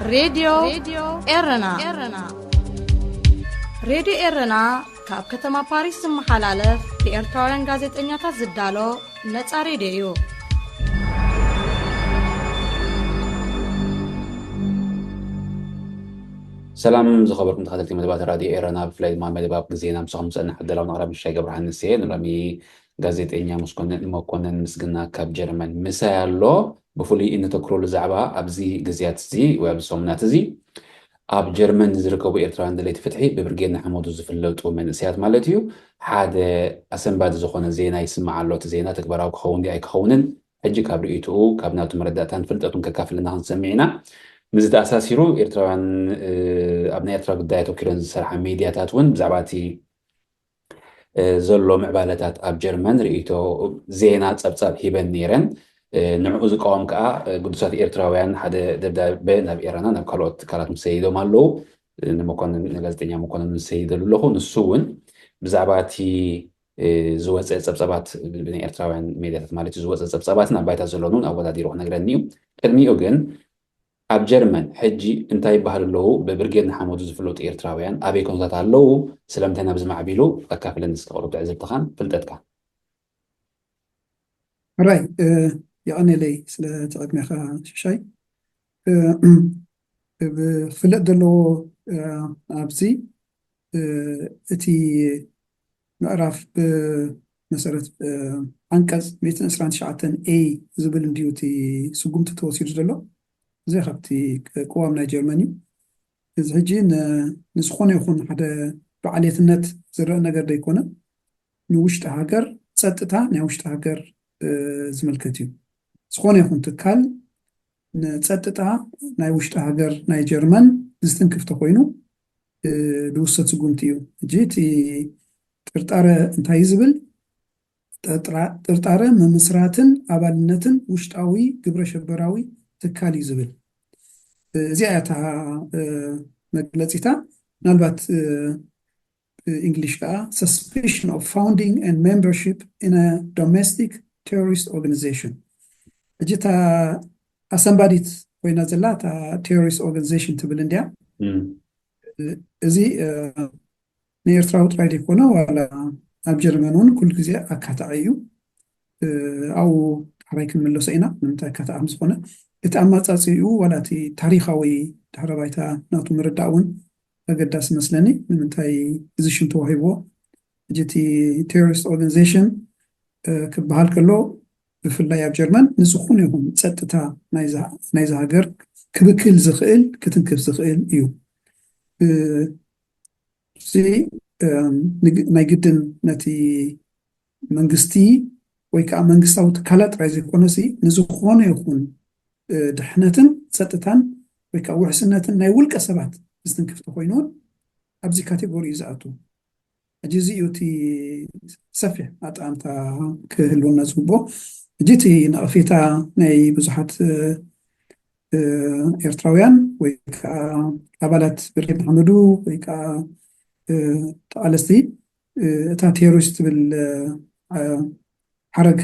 ሬድዮ ኤረና። ሬድዮ ኤረና ካብ ከተማ ፓሪስ ዝመሓላለፍ ብኤርትራውያን ጋዜጠኛታት ዝዳሎ ነጻ ሬድዮ እዩ። ሰላም ዝኸበርኩም ተኸታተልቲ መደባት ራድዮ ኤረና፣ ብፍላይ ድማ መደባት ግዜና ምሳኹም ዝጸንሕ ኣዳላውን ኣቕራቢ ምሻይ ገብረሃንስ እየ። ንሎሚ ጋዜጠኛ መስኮነ- መኮነን ምስግና ካብ ጀርመን ምሳይ ኣሎ። ብፍሉይ እነተኩረሉ ዛዕባ ኣብዚ ግዜያት እዚ ወይ ኣብዚ ሰሙናት እዚ ኣብ ጀርመን ንዝርከቡ ኤርትራውያን ደለይቲ ፍትሒ ብብርጌድ ንሓመዱ ዝፍለጡ መንእሰያት ማለት እዩ ሓደ ኣሰንባዲ ዝኾነ ዜና ይስማዕ ኣሎ። እቲ ዜና ተግባራዊ ክኸውን ድዩ ኣይክኸውንን ሕጂ ካብ ርእይትኡ ካብ ናቱ መረዳእታን ፍልጠቱን ከካፍልና ክንሰምዕ ኢና። ምስዚ ተኣሳሲሩ ኤርትራውያን ኣብ ናይ ኤርትራ ጉዳይ ኣተኪረን ዝሰርሓ ሜድያታት እውን ብዛዕባ እቲ ዘሎ ምዕባለታት ኣብ ጀርመን ርእይቶ ዜና ጸብጻብ ሂበን ነይረን። ንዕኡ ዝቃወም ከዓ ግዱሳት ኤርትራውያን ሓደ ደብዳበ ናብ ኤረና ናብ ካልኦት ትካላት ምስ ሰይዶም ኣለዉ። ንመኮንን ንጋዜጠኛ መኮንን ምስ ሰይደሉ ኣለኹ። ንሱ እውን ብዛዕባ እቲ ዝወፀ ፀብፀባት ብናይ ኤርትራውያን ሜድያታት ማለት እዩ ዝወፀ ፀብፀባትን ኣብ ባይታ ዘለውን እውን ኣወዳዲሩ ክነግረኒ እዩ። ቅድሚኡ ግን ኣብ ጀርመን ሕጂ እንታይ ይበሃል ኣለዉ? ብብርጌድ ንሓመዱ ዝፍለጡ ኤርትራውያን ኣበይ ኩነታት ኣለዉ? ስለምንታይ ናብዚ ማዕቢሉ? ኣካፍለኒ እስከ ቁሩብ ትዕዝብትኻን ፍልጠትካን። ሕራይ የቐኔለይ ስለ ተቐድሜኻ ሽሻይ። ክፍለጥ ዘለዎ ኣብዚ እቲ ምዕራፍ ብመሰረት ዓንቀፅ ሚእቲ ዕስራን ትሽዓተን ኤ ዝብል እንድዩ እቲ ስጉምቲ ተወሲዱ ዘሎ። እዚ ካብቲ ቅዋም ናይ ጀርመን እዩ። እዚ ሕጂ ንዝኾነ ይኹን ሓደ ብዓሌትነት ዝረአ ነገር ዘይኮነ ንውሽጢ ሃገር ፀጥታ ናይ ውሽጢ ሃገር ዝምልከት እዩ። ዝኾነ ይኹን ትካል ንፀጥታ ናይ ውሽጢ ሃገር ናይ ጀርመን ዝትንክፍ ተኮይኑ ዝውሰድ ስጉምቲ እዩ። ሕጂ እቲ ጥርጣረ እንታይ ዝብል ጥርጣረ ምምስራትን ኣባልነትን ውሽጣዊ ግብረ ሸበራዊ ትካል እዩ ዝብል። እዚኣ እያ እታ መግለፂታ። ምናልባት ብእንግሊሽ ከዓ suspicion of founding and membership in a domestic terrorist organization። ሕጂ እታ ኣሰንባዲት ኮይና ዘላ እታ terrorist organization ትብል እንድያ። እዚ ንኤርትራዊ ጥራይ ዘይኮነ ዋላ ኣብ ጀርመን እውን ኩሉ ግዜ ኣካታዒ እዩ። ኣብኡ ዳሕራይ ክንምለሶ ኢና ንምንታይ ኣካታዒ ከምዝኾነ። እቲ ኣማፃፅኡ ዋላ እቲ ታሪኻዊ ድሕረ ባይታ ናቱ ምርዳእ እውን ኣገዳሲ መስለኒ። ንምንታይ እዚ ሽም ተዋሂብዎ? ሕጂ እቲ terrorist organization ክበሃል ከሎ ብፍላይ ኣብ ጀርመን ንዝኾነ ይኹን ፀጥታ ናይዚ ሃገር ክብክል ዝኽእል ክትንክፍ ዝኽእል እዩ። እዚ ናይ ግድን ነቲ መንግስቲ ወይ ከዓ መንግስታዊ ትካላት ጥራይ ዘይኮነሲ ንዝኾነ ይኹን ድሕነትን ፀጥታን ወይ ከዓ ውሕስነትን ናይ ውልቀ ሰባት ዝትንክፍ ተኮይኑን ኣብዚ ካቴጎሪ እዩ ዝኣቱ። ሕጂ እዚ እዩ እቲ ሰፊሕ ኣጠኣምታ ክህልወና ዝግብኦ። ሕጂ እቲ ነቐፌታ ናይ ብዙሓት ኤርትራውያን ወይ ከዓ ኣባላት ብርጌድ ንሓመዱ ወይ ከዓ ተቓለስቲ እታ ቴሮሪስት ትብል ሓረግ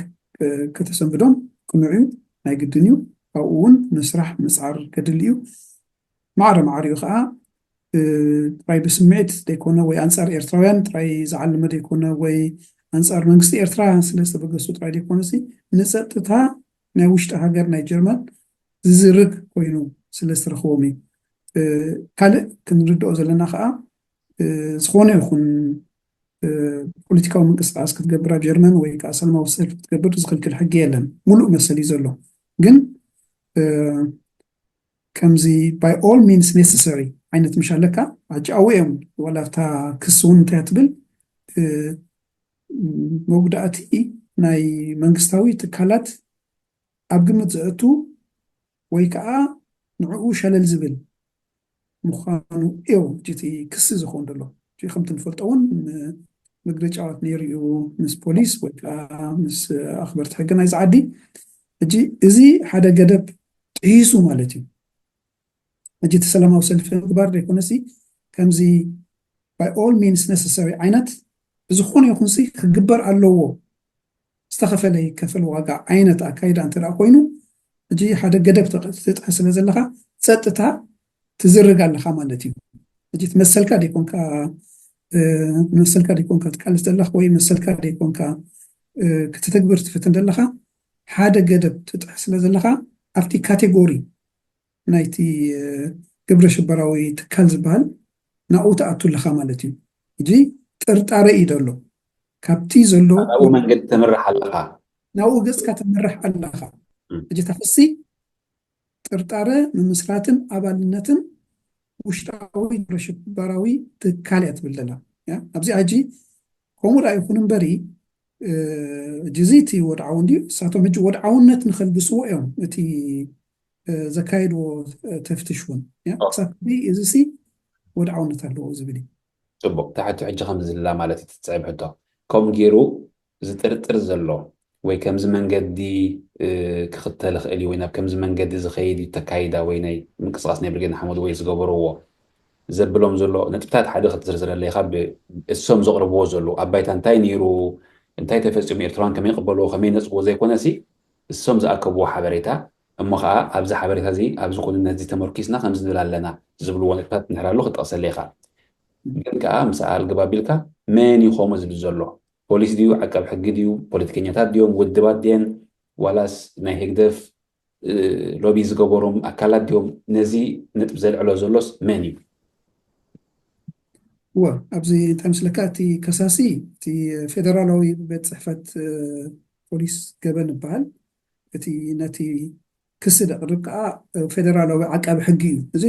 ከተሰንብዶም ቅኑዕ እዩ፣ ናይ ግድን እዩ። ኣብኡ እውን ምስራሕ ምፅዓር ከድሊ እዩ። ማዕረ ማዕሪኡ ከዓ ጥራይ ብስምዒት ዘይኮነ ወይ ኣንፃር ኤርትራውያን ጥራይ ዝዓለመ ዘይኮነ ወይ ኣንፃር መንግስቲ ኤርትራ ስለ ዝተበገሱ ጥራይ ዘይኮነሲ ንፀጥታ ናይ ውሽጢ ሃገር ናይ ጀርመን ዝዝርግ ኮይኑ ስለ ዝተረኽቦም እዩ። ካልእ ክንርድኦ ዘለና ከዓ ዝኾነ ይኹን ፖለቲካዊ ምንቅስቃስ ክትገብር ኣብ ጀርመን ወይ ከዓ ሰላማዊ ሰልፊ ክትገብር ዝኽልክል ሕጊ የለን። ሙሉእ መሰል እዩ ዘሎ። ግን ከምዚ by all means necessary ዓይነት ምሽ ኣለካ። ሕጂ ኣብኡ እዮም ዋላ ኣብታ ክሲ እውን እንታይ ትብል መጉዳእቲ ናይ መንግስታዊ ትካላት ኣብ ግምት ዘእቱ ወይ ከዓ ንዕኡ ሸለል ዝብል ምዃኑ እዩ እቲ ክሲ ዝኸውን ዘሎ። ከምቲ ንፈልጦ እውን መግለጫ ነይሩ እዩ ምስ ፖሊስ ወይ ከዓ ምስ ኣኽበርቲ ሕጊ ናይዚ ዓዲ። ሕጂ እዚ ሓደ ገደብ ጥሒሱ ማለት እዩ። ሕጂ እቲ ሰላማዊ ሰልፊ ምግባር ዘይኮነሲ ከምዚ by all means necessary ዓይነት ብዝኾነ ይኹንሲ ክግበር ኣለዎ ዝተኸፈለ ይከፈል ዋጋ ዓይነት ኣካይዳ እንተ ደኣ ኮይኑ ሕጂ ሓደ ገደብ ተጥሕስ ስለ ዘለኻ ፀጥታ ትዝርግ ኣለኻ ማለት እዩ። ሕጂ መሰልካ ደይኮንካ፣ መሰልካ ደይኮንካ ትቃለስ ዘለኻ ወይ መሰልካ ደይኮንካ ክትተግብር ትፍትን ዘለኻ፣ ሓደ ገደብ ትጥሕስ ስለ ዘለኻ፣ ኣብቲ ካቴጎሪ ናይቲ ግብረ ሽበራዊ ትካል ዝበሃል ናብኡ ትኣቱ ኣለኻ ማለት እዩ። ሕጂ ጥርጣረ እዩ ዘሎ። ካብቲ ዘሎ ኣብኡ መንገዲ ተምርሕ ኣለኻ። ናብኡ ገጽካ ተምርሕ ኣለኻ። ሕጂ ታኽሲ ጥርጣረ ምምስራትን ኣባልነትን ውሽጣዊ ግብረ ሽበራዊ ትካል እያ ትብል ዘላ። ኣብዚ ሕጂ ከምኡ ደኣ ይኹን እምበሪ፣ ሕጂ እዚ እቲ ወድዓዊ እንድዩ። ንሳቶም ሕጂ ወድዓውነት ንኸልግስዎ እዮም እቲ ዘካየድዎ ተፍትሽ እውን። ክሳብ እዚ ሲ ወድዓውነት ኣለዎ ዝብል እዩ። ጽቡቕ። ታሕቱ ሕጂ ከም ዝላ ማለት እዩ ትጽዕብ ሕቶ። ከም ገይሩ ዝጥርጥር ዘሎ ወይ ከምዚ መንገዲ ክኽተል ይኽእል እዩ ወይ ናብ ከምዚ መንገዲ ዝኸይድ እዩ ተካይዳ ወይ ናይ ምንቅስቃስ ናይ ብርጌድ ሓመድ ወይ ዝገበርዎ ዘብሎም ዘሎ ነጥብታት ሓደ ክትዝርዝረለይ ካብ እሶም ዘቕርብዎ ዘለዉ ኣብ ባይታ እንታይ ነይሩ፣ እንታይ ተፈጺሙ፣ ኤርትራውያን ከመይ ይቕበልዎ፣ ከመይ ነጽግዎ ዘይኮነ ሲ እሶም ዝኣከብዎ ሓበሬታ እሞ ከዓ ኣብዚ ሓበሬታ እዚ ኣብዚ ኩንነት እዚ ተመርኪስና ከምዚ ንብል ኣለና ዝብልዎ ነጥብታት ንሕራሉ ክጠቕሰለይ ኢኻ። ግን ከዓ ምስ ኣልግብ ኣቢልካ መን እዩ ከምኡ ዝብል ዘሎ? ፖሊስ ድዩ? ዓቃብ ሕጊ ድዩ? ፖለቲከኛታት ድዮም? ውድባት ድየን? ዋላስ ናይ ህግደፍ ሎቢ ዝገበሮም ኣካላት ድዮም ነዚ ነጥብ ዘልዕሎ ዘሎስ መን እዩ? እወ፣ ኣብዚ እንታይ ምስለካ፣ እቲ ከሳሲ እቲ ፌደራላዊ ቤት ጽሕፈት ፖሊስ ገበን ይበሃል። እቲ ነቲ ክሲ ዘቕርብ ከዓ ፌደራላዊ ዓቃቢ ሕጊ እዩ። እዚ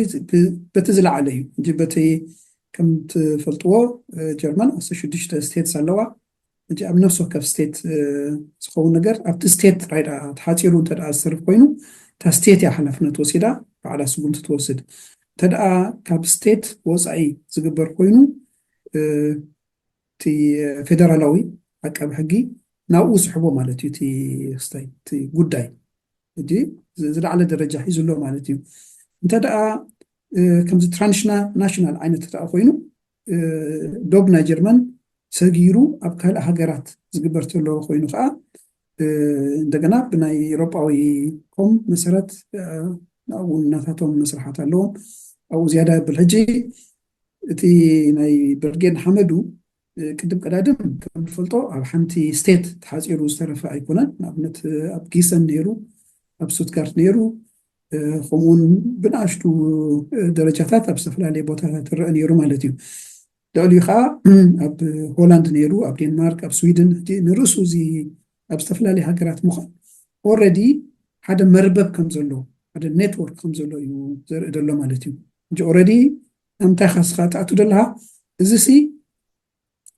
በቲ ዝለዓለ እዩ እንጂ በቲ ከም ትፈልጥዎ ጀርመን ዓሰርተ ሽዱሽተ ስቴትስ ኣለዋ። ሕጂ ኣብ ነፍሲ ወከፍ ስቴት ዝኸውን ነገር ኣብቲ ስቴት ጥራይ ደኣ ተሓፂሩ እንተ ደኣ ዝሰርፍ ኮይኑ እታ ስቴት እያ ሓላፍነት ወሲዳ ባዕላ ስጉምቲ ትወስድ። እንተ ደኣ ካብ ስቴት ወፃኢ ዝግበር ኮይኑ እቲ ፌደራላዊ ዓቃቢ ሕጊ ናብኡ ስሕቦ ማለት እዩ። እቲ ክስታይ እቲ ጉዳይ ሕጂ ዝለዓለ ደረጃ ሒዙ ኣሎ ማለት እዩ። እንተ ደኣ ከምዚ ትራንስናሽናል ዓይነት ደኣ ኮይኑ ዶብ ናይ ጀርመን ሰጊሩ ኣብ ካልእ ሃገራት ዝግበር ተሎ ኮይኑ ከዓ እንደገና ብናይ ኤውሮጳዊ ኮም መሰረት ኣብኡ ናታቶም መስርሓት ኣለዎም። ኣብኡ ዝያዳ የብል። ሕጂ እቲ ናይ ብርጌድ ሓመዱ ቅድም ቀዳድም ከም ንፈልጦ ኣብ ሓንቲ ስቴት ተሓፂሩ ዝተረፈ ኣይኮነን። ንኣብነት ኣብ ጊሰን ነይሩ፣ ኣብ ስቱትጋርት ነይሩ፣ ከምኡውን ብንኣሽቱ ደረጃታት ኣብ ዝተፈላለየ ቦታታት ይረአ ነይሩ ማለት እዩ። ልዕሊኡ ከዓ ኣብ ሆላንድ ነይሩ፣ ኣብ ዴንማርክ፣ ኣብ ስዊድን። ሕጂ ንርእሱ እዚ ኣብ ዝተፈላለየ ሃገራት ምዃን ኦልሬዲ ሓደ መርበብ ከም ዘሎ፣ ሓደ ኔትወርክ ከም ዘሎ እዩ ዘርኢ ዘሎ ማለት እዩ። ሕጂ ኦልሬዲ ኣብ ምንታይ ኢኻ ንስኻ ትኣቱ ዘለኻ? እዚ ሲ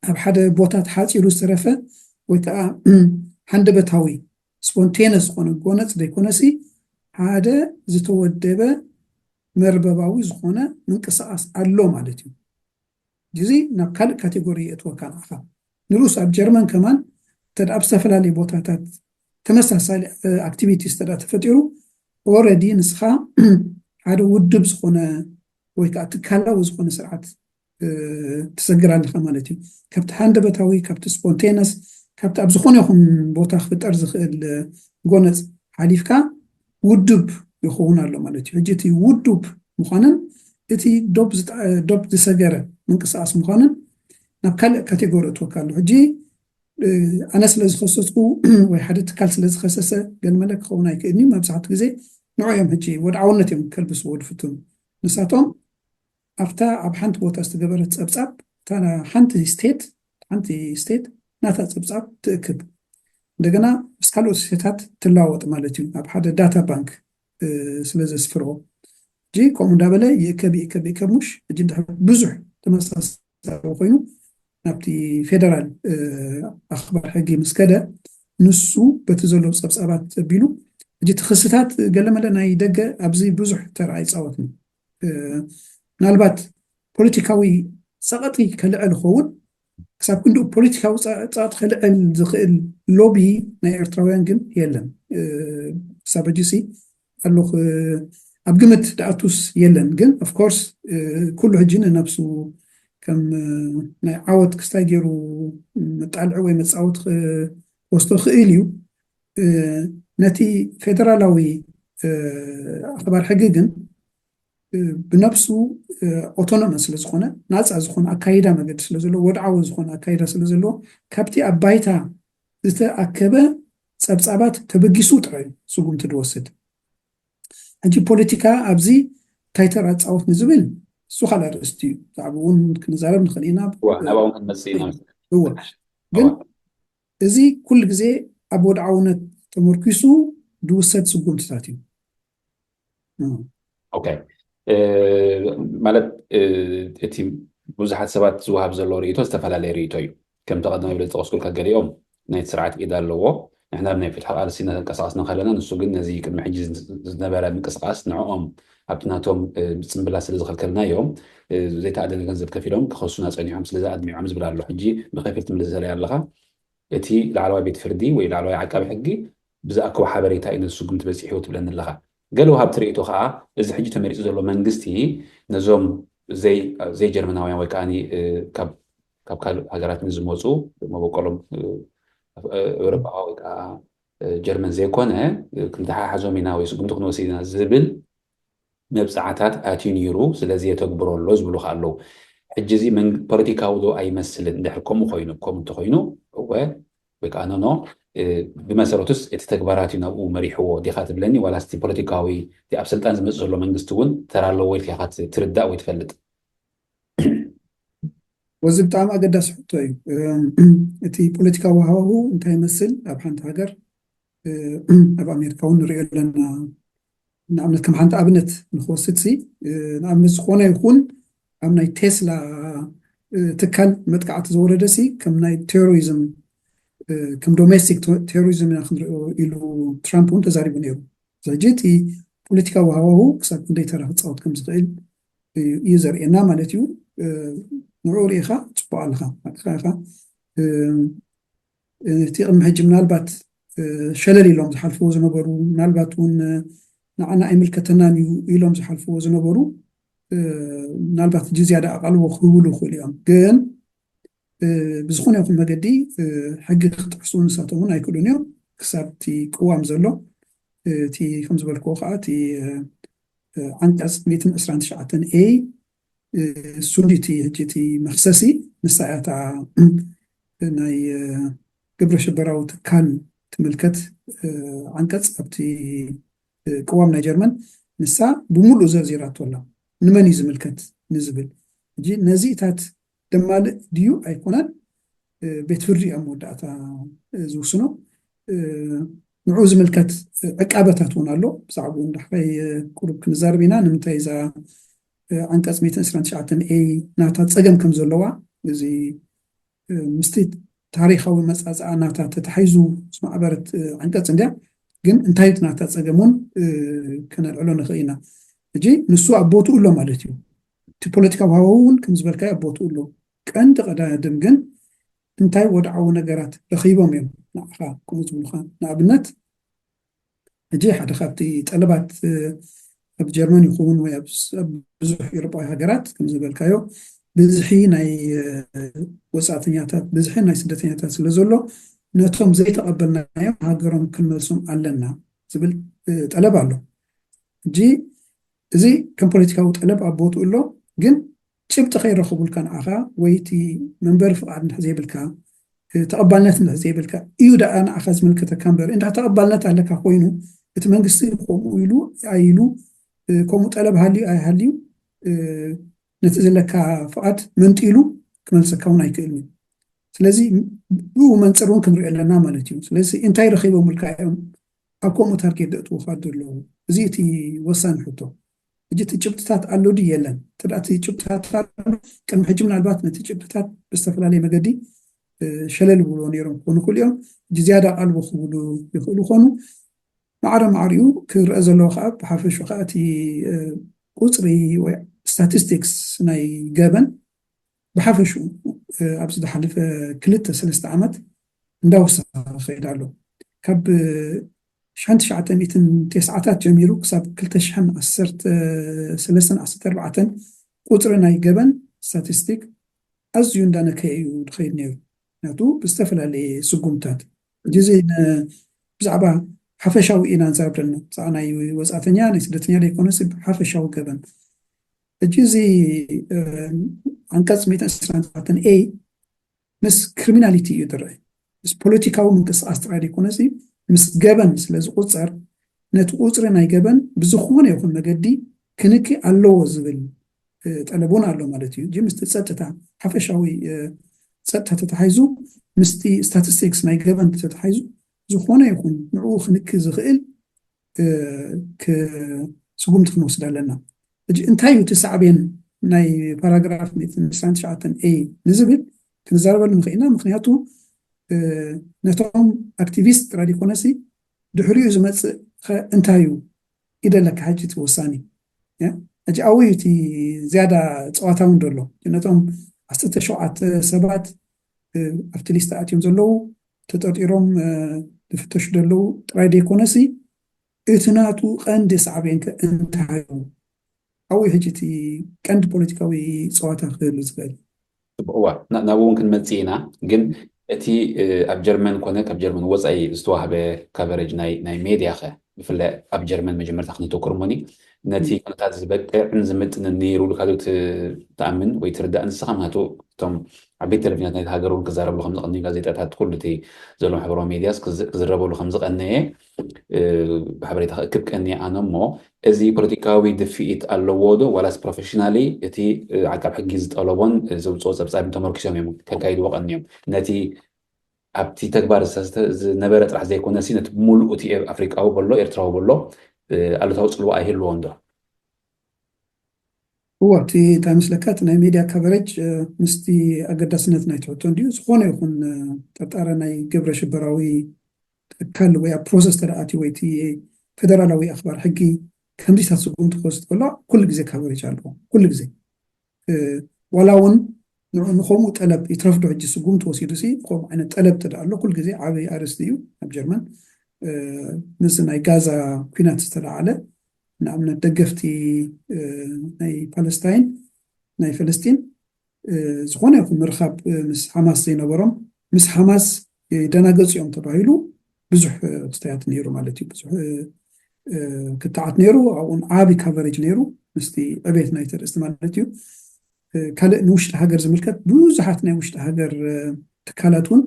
ኣብ ሓደ ቦታ ተሓፂሩ ዝተረፈ ወይ ከዓ ሃንደበታዊ ስፖንቴነስ ዝኾነ ጎነፅ ዘይኮነሲ ሓደ ዝተወደበ መርበባዊ ዝኾነ ምንቅስቃስ ኣሎ ማለት እዩ። እዚ ናብ ካልእ ካቴጎሪ የእትወካ ንዓኻ። ንሩስ ኣብ ጀርመን ከማን እንተ ደኣ ኣብ ዝተፈላለዩ ቦታታት ተመሳሳሊ ኣክቲቪቲስ እንተ ደኣ ተፈጢሩ ኦልሬዲ ንስኻ ሓደ ውድብ ዝኾነ ወይ ከዓ ትካላዊ ዝኾነ ስርዓት ትሰግር ኣለኻ ማለት እዩ። ካብቲ ሃንደበታዊ፣ ካብቲ ስፖንቴነስ፣ ካብቲ ኣብ ዝኾነ ይኹን ቦታ ክፍጠር ዝኽእል ጎነፅ ሓሊፍካ ውዱብ ይኸውን ኣሎ ማለት እዩ። ሕጂ እቲ ውዱብ ምዃንን እቲ ዶብ ዝሰገረ ምንቅስቃስ ምዃንን ናብ ካልእ ካቴጎሪ እትወካ ኣሎ። ሕጂ ኣነ ስለ ዝኸሰስኩ ወይ ሓደ ትካል ስለ ዝኸሰሰ ገልመለ ክኸውን ኣይክእልን እዩ። መብዛሕትኡ ግዜ ንዑ እዮም ሕጂ ወድዓውነት እዮም ከልብስዎ ድፍትኑ። ንሳቶም ኣብታ ኣብ ሓንቲ ቦታ ዝተገበረት ፀብፃብ እታ ሓንቲ ስቴት ሓንቲ ስቴት ናታ ፀብፃብ ትእክብ፣ እንደገና ምስ ካልኦት ስቴታት ትለዋወጥ ማለት እዩ። ኣብ ሓደ ዳታ ባንክ ስለ ዘስፍርኦ ሕጂ ከምኡ እንዳበለ ይእከብ ይእከብ ይእከብ። ሙሽ ሕጂ እንድሕር ብዙሕ ተመሳሳሊ ኮይኑ ናብቲ ፌደራል ኣኽባር ሕጊ ምስ ከደ ንሱ በቲ ዘሎ ፀብፃባት ኣቢሉ ሕጂ እቲ ክስታት ገለመለ ናይ ደገ ኣብዚ ብዙሕ ተራ ኣይፃወትን። ምናልባት ፖለቲካዊ ፀቐጢ ከልዕል ይኸውን። ክሳብ ክንድኡ ፖለቲካዊ ፀቐጢ ከልዕል ዝኽእል ሎቢ ናይ ኤርትራውያን ግን የለን። ክሳብ ሕጂ ሲ ኣለኹ ኣብ ግምት ደኣቱስ የለን። ግን ኦፍኮርስ ኩሉ ሕጂ ንነብሱ ከም ናይ ዓወት ክስታይ ገይሩ መጣልዒ ወይ መፃወቲ ክወስዶ ክእል እዩ። ነቲ ፌደራላዊ ኣኽባር ሕጊ ግን ብነብሱ ኦቶኖመ ስለዝኾነ፣ ናፃ ዝኾነ ኣካይዳ መገዲ ስለዘለዎ፣ ወድዓዊ ዝኾነ ኣካይዳ ስለዘለዎ፣ ካብቲ ኣብ ባይታ ዝተኣከበ ፀብፃባት ተበጊሱ ጥራይ እዩ ስጉምቲ ዝወስድ። ሕጂ ፖለቲካ ኣብዚ እንታይ ተራ ፃወት ንዝብል፣ እሱ ካልእ ኣርእስቲ እዩ። ብዛዕባኡ እውን ክንዛረብ ንኽእል ኢና። ናብኡ እውን ክንመፅእ ኢና። እወ፣ ግን እዚ ኩሉ ግዜ ኣብ ወድዓውነት ተመርኪሱ ዝውሰድ ስጉምትታት እዩ። ኦኬ። ማለት እቲ ብዙሓት ሰባት ዝወሃብ ዘሎ ርእይቶ ዝተፈላለየ ርእይቶ እዩ። ከምቲ ቀደም ኢለ ዝጠቐስኩልካ፣ ገሊኦም ናይቲ ስርዓት ኢድ ኣለዎ፣ ንሕና ኣብ ናይ ፍትሒ ቃልሲ እናተንቀሳቐስና ከለና፣ ንሱ ግን ነዚ ቅድሚ ሕጂ ዝነበረ ምንቅስቓስ ንዕኦም ኣብቲ ናቶም ጽምብላት ስለ ዝኸልከልናዮም፣ ዘይተኣደነ ገንዘብ ከፊሎም ክኸሱና ጸኒሖም፣ ስለዚ ኣድሚዖም ዝብል ኣሎ። ሕጂ ብኸፊል ትምልሰለይ ኣለኻ። እቲ ላዕለዋይ ቤት ፍርዲ ወይ ላዕለዋይ ዓቃቢ ሕጊ ብዝኣከቦ ሓበሬታ እዩ ነዚ ስጉምቲ በጺሕዎ ትብለኒ ኣለኻ። ገለ ወሃብቲ ርእይቶ ከኣ፣ እዚ ሕጂ ተመሪጹ ዘሎ መንግስቲ ነዞም ዘይ-፣ ዘይጀርመናውያን ወይ ከኣ ካብ ካልእ ሃገራት ንዝመጹ፣ መበቆሎም ኤውሮጳ ወይ ከኣ ጀርመን ዘይኮነ፣ ክንተሓሓዞም ኢና ወይ ስጉምቲ ክንወስድ ኢና ዝብል መብጽዓታት ኣትዩ ነይሩ፣ ስለዚ የተግብሮ ኣሎ ዝብሉ ከኣ ኣለዉ። ሕጂ እዚ መን-፣ ፖለቲካዊ ዶ ኣይመስልን? እንድሕር ከምኡ ኮይኑ፣ ከምኡ እንተኾይኑ፣ እወ፣ ወይ ከኣ ኖኖ፣ ብመሰረቱስ እቲ ተግባራት እዩ ናብኡ መሪሕዎ ዲኻ ትብለኒ? ዋላስ እቲ ፖለቲካዊ፣ እቲ ኣብ ስልጣን ዝመጽእ ዘሎ መንግስቲ እውን ተራ ኣለዎ ኢልካ ኢኻ ትርዳእ ወይ ትፈልጥ? ወዚ ብጣዕሚ ኣገዳሲ ሕቶ እዩ። እቲ ፖለቲካዊ ሃዋሁ እንታይ ይመስል ኣብ ሓንቲ ሃገር? ኣብ ኣሜሪካ እውን ንሪኦ ኣለና። ንኣብነት ከም ሓንቲ ኣብነት ንክወስድ ሲ፣ ንኣብነት ዝኾነ ይኹን ኣብ ናይ ቴስላ ትካል መጥቃዕቲ ዝወረደ ሲ ከም ናይ ቴሮሪዝም፣ ከም ዶሜስቲክ ቴሮሪዝም ኢና ክንሪኦ ኢሉ ትራምፕ እውን ተዛሪቡ ነይሩ። ሕጂ እቲ ፖለቲካዊ ሃዋሁ ክሳብ ክንደይ ተራ ክፃወት ከም ዝኽእል እዩ ዘርእየና ማለት እዩ። ንዕኡ ርኢኻ ፅቡቅ ኣለኻ ኢኻ። እቲ ቅድሚ ሕጂ ምናልባት ሸለል ኢሎም ዝሓልፍዎ ዝነበሩ፣ ምናልባት እውን ንዓና ኣይምልከተናን እዩ ኢሎም ዝሓልፍዎ ዝነበሩ፣ ምናልባት ሕጂ ዝያዳ ኣቓልቦ ክህብሉ ይኽእሉ እዮም። ግን ብዝኾነ ይኹን መገዲ ሕጊ ክጥሕሱ ንሳቶም እውን ኣይክእሉን እዮም። ክሳብ እቲ ቅዋም ዘሎ፣ እቲ ከም ዝበልክዎ ከዓ እቲ ዓንቀፅ ሚእትን ዕስራን ትሽዓተን ኤ፣ እሱ እንዲ እቲ ሕጂ እቲ መኽሰሲ ንሳ እያ እታ ናይ ግብረ ሽበራዊ ትካል ትምልከት ዓንቀፅ ኣብቲ ቅዋም ናይ ጀርመን፣ ንሳ ብምሉእ ዘርዚራቶ ኣላ። ንመን እዩ ዝምልከት ንዝብል። ሕጂ ነዚታት ደማልእ ድዩ ኣይኮነን ቤት ፍርዲ ኣብ መወዳእታ ዝውስኖ። ንዑ ዝምልከት ዕቃበታት እውን ኣሎ። ብዛዕባኡ እንዳሕራይ ቁሩብ ክንዛረብ ኢና። ንምንታይ እዛ ዓንቀፅ ሚእትን ዕስራን ትሽዓተን ኤ ናታ ፀገም ከም ዘለዋ፣ እዚ ምስቲ ታሪኻዊ መጻጽኣ ናታ ተታሒዙ ዝማዕበረት ዓንቀፅ እንድያ። ግን እንታይ ናታ ፀገም እውን ከነልዕሎ ንኽእል ኢና። ሕጂ ንሱ ኣብ ቦትኡ ኣሎ ማለት እዩ። እቲ ፖለቲካዊ ሃዋሁ እውን ከም ዝበልካዮ ኣብ ቦትኡ ኣሎ። ቀንዲ ቀዳድም ግን እንታይ ወድዓዊ ነገራት ረኺቦም እዮም ንዓኻ ከምኡ ዝብሉኻ? ንኣብነት ሕጂ ሓደ ካብቲ ጠለባት ኣብ ጀርመን ይኹን ወይ ኣብ ብዙሕ ኤውሮጳዊ ሃገራት ከም ዝበልካዮ ብዝሒ ናይ ወፃእተኛታት፣ ብዝሒ ናይ ስደተኛታት ስለ ዘሎ ነቶም ዘይተቐበልናዮም ሃገሮም ክንመልሶም ኣለና ዝብል ጠለብ ኣሎ። ሕጂ እዚ ከም ፖለቲካዊ ጠለብ ኣብ ቦትኡ ኣሎ፣ ግን ጭብጢ ከይረኸቡልካ ንዓኻ ወይ እቲ መንበሪ ፍቓድ እንድሕር ዘይብልካ፣ ተቐባልነት እንድሕር ዘይብልካ እዩ ደኣ ንዓኻ ዝምልከተካ እምበር፣ እንድሕር ተቐባልነት ኣለካ ኮይኑ እቲ መንግስቲ ከምኡ ኢሉ ኣይሉ፣ ከምኡ ጠለብ ሃልዩ ኣይሃልዩ፣ ነቲ ዘለካ ፍቓድ መንጢሉ ክመልሰካ እውን ኣይክእልን እዩ። ስለዚ ብኡ መንፅር እውን ክንሪኦ ኣለና ማለት እዩ። ስለዚ እንታይ ረኺቦምልካ እዮም ኣብ ከምኡ ታርጌት ዘእትዉኻ ዘለዉ? እዚ እቲ ወሳኒ ሕቶ። ሕጂ እቲ ጭብጥታት ኣሎ ድዩ የለን? እንተ እቲ ጭብጥታት ኣሎ፣ ቅድሚ ሕጂ ምናልባት ነቲ ጭብጥታት ብዝተፈላለየ መገዲ ሸለል ይብልዎ ነይሮም ክኾኑ ይኽእሉ እዮም። ሕጂ ዝያዳ ኣቓልቦ ክብሉ ይኽእሉ ይኾኑ። ማዕረ ማዕሪኡ ክረአ ዘለዎ ከዓ ብሓፈሹ ከዓ እቲ ቁፅሪ ወይ ስታቲስቲክስ ናይ ገበን ብሓፈሹ ኣብዚ ዝሓለፈ ክልተ ሰለስተ ዓመት እንዳወሰኸ ከይድ ኣሎ። ካብ ሽሕን ትሽዓተ ሚእትን ተስዓታት ጀሚሩ ክሳብ ክልተ ሽሕን ዓሰርተ ሰለስተን ዓሰርተ ኣርባዕተን ቁፅሪ ናይ ገበን ስታቲስቲክ ኣዝዩ እንዳነከየ እዩ ዝኸይድ ነይሩ። ምክንያቱ ብዝተፈላለየ ስጉምታት ሕጂ እዚ ብዛዕባ ሓፈሻዊ ኢና ንዛረብ ዘለና። ብዛዕባ ናይ ወፃእተኛ ናይ ስደተኛ ዘይኮነስ ሓፈሻዊ ገበን ሕጂ እዚ ኣንቀፅ ሚእትን ዕስራን ሸውዓተን ኤ ምስ ክሪሚናሊቲ እዩ ዝረአ። ምስ ፖለቲካዊ ምንቅስቃስ ጥራይ ዘይኮነሲ ምስ ገበን ስለ ዝቁፀር፣ ነቲ ቁፅሪ ናይ ገበን ብዝኾነ ይኹን መገዲ ክንኪ ኣለዎ ዝብል ጠለብ እውን ኣሎ ማለት እዩ። ምስቲ ፀጥታ፣ ሓፈሻዊ ፀጥታ ተተሓይዙ፣ ምስቲ ስታቲስቲክስ ናይ ገበን ተተሓይዙ፣ ዝኾነ ይኹን ንዕኡ ክንኪ ዝኽእል ስጉምቲ ክንወስድ ኣለና። እንታይ እዩ እቲ ሳዕቤን ናይ ፓራግራፍ ሚእትን ዕስራን ትሽዓተን ኤ ንዝብል ክንዛረበሉ ንኽእልና። ምክንያቱ ነቶም ኣክቲቪስት ጥራይ ዘይኮነሲ ድሕሪኡ ዝመፅእ እንታይ እዩ ኢደለካ ሕጂ እቲ ውሳኔ። ሕጂ ኣብኡ እቲ ዝያዳ ፀዋታ እውን ዘሎ። ነቶም ዓሰርተ ሸውዓተ ሰባት ኣብቲ ሊስት ኣትዮም ዘለዉ፣ ተጠርጢሮም ዝፍተሹ ዘለዉ ጥራይ ዘይኮነሲ እቲ ናቱ ቀንዲ ሳዕቤን ከ እንታይ እዩ? ኣብኡ ሕጂ እቲ ቀንዲ ፖለቲካዊ ፀዋታ ክህሉ ዝኽእል። እዋ ናብኡ እውን ክንመፅእ ኢና። ግን እቲ ኣብ ጀርመን ኮነ ካብ ጀርመን ወፃኢ ዝተዋህበ ካቨሬጅ ናይ ሜድያ ከ? ብፍላይ ኣብ ጀርመን መጀመርታ ክነተኩር እሞኒ፣ ነቲ ኩነታት ዝበቅዕን ዝምጥንን ነይሩ ኢልካ ዶ ትኣምን ወይ ትርዳእ ንስኻ? ምክንያቱ እቶም ዓበይቲ ቴሌቪዥናት ናይቲ ሃገር እውን ክዛረብሉ ከም ዝቐነዩ፣ ጋዜጣታት፣ ኩሉ እቲ ዘሎ ማሕበራዊ ሜድያስ ክዝረበሉ ከም ዝቐነየ ብሓበሬታ ክእክብ ቀንየ ኣነ። እሞ እዚ ፖለቲካዊ ድፍኢት ኣለዎ ዶ ዋላስ ፕሮፌሽናሊ እቲ ዓቃብ ሕጊ ዝጠለቦን ዘውፅኦ ፀብፃብን ተመርኪሶም እዮም ከካይድዎ ቀንዮም? ነቲ ኣብቲ ተግባር ዝነበረ ጥራሕ ዘይኮነሲ ነቲ ብምሉኡ እቲ ኣፍሪቃዊ በሎ ኤርትራዊ በሎ ኣሉታዊ ፅልዋ ኣይህልዎን ዶ? እዎ፣ እቲ እንታይ መስለካ፣ እቲ ናይ ሜድያ ካቨሬጅ ምስቲ ኣገዳስነት ናይ ትሕቶ እንዲዩ። ዝኾነ ይኹን ጠርጣረ ናይ ግብረ ሽበራዊ ትካል ወይ ኣብ ፕሮሰስ ተደኣትዩ ወይ እቲ ፌደራላዊ ኣኽባር ሕጊ ከምዚታት ስጉምቲ ክወስድ ከሎ ኩሉ ግዜ ካቨሬጅ ኣለዎ። ኩሉ ግዜ ዋላ እውን ንኡ ንኸምኡ ጠለብ ይትረፍዶ ሕጂ ስጉምቲ ወሲዱ ሲ ከምኡ ዓይነት ጠለብ ተደኣ ኣሎ። ኩሉ ግዜ ዓብይ ኣርእስቲ እዩ ኣብ ጀርመን። ምስ ናይ ጋዛ ኩናት ዝተለዓለ ንኣብነት ደገፍቲ ናይ ፓለስታይን ናይ ፈለስጢን ዝኾነ ይኹን ምርኻብ ምስ ሓማስ ዘይነበሮም ምስ ሓማስ ይደናገፁ እዮም ተባሂሉ ብዙሕ ክስተያት ነይሩ ማለት እዩ። ብዙሕ ክትዓት ነይሩ። ኣብኡን ዓቢ ካቨሬጅ ነይሩ ምስቲ ዕቤት ናይ ተርእስቲ ማለት እዩ። ካልእ ንውሽጢ ሃገር ዝምልከት ብዙሓት ናይ ውሽጢ ሃገር ትካላት እውን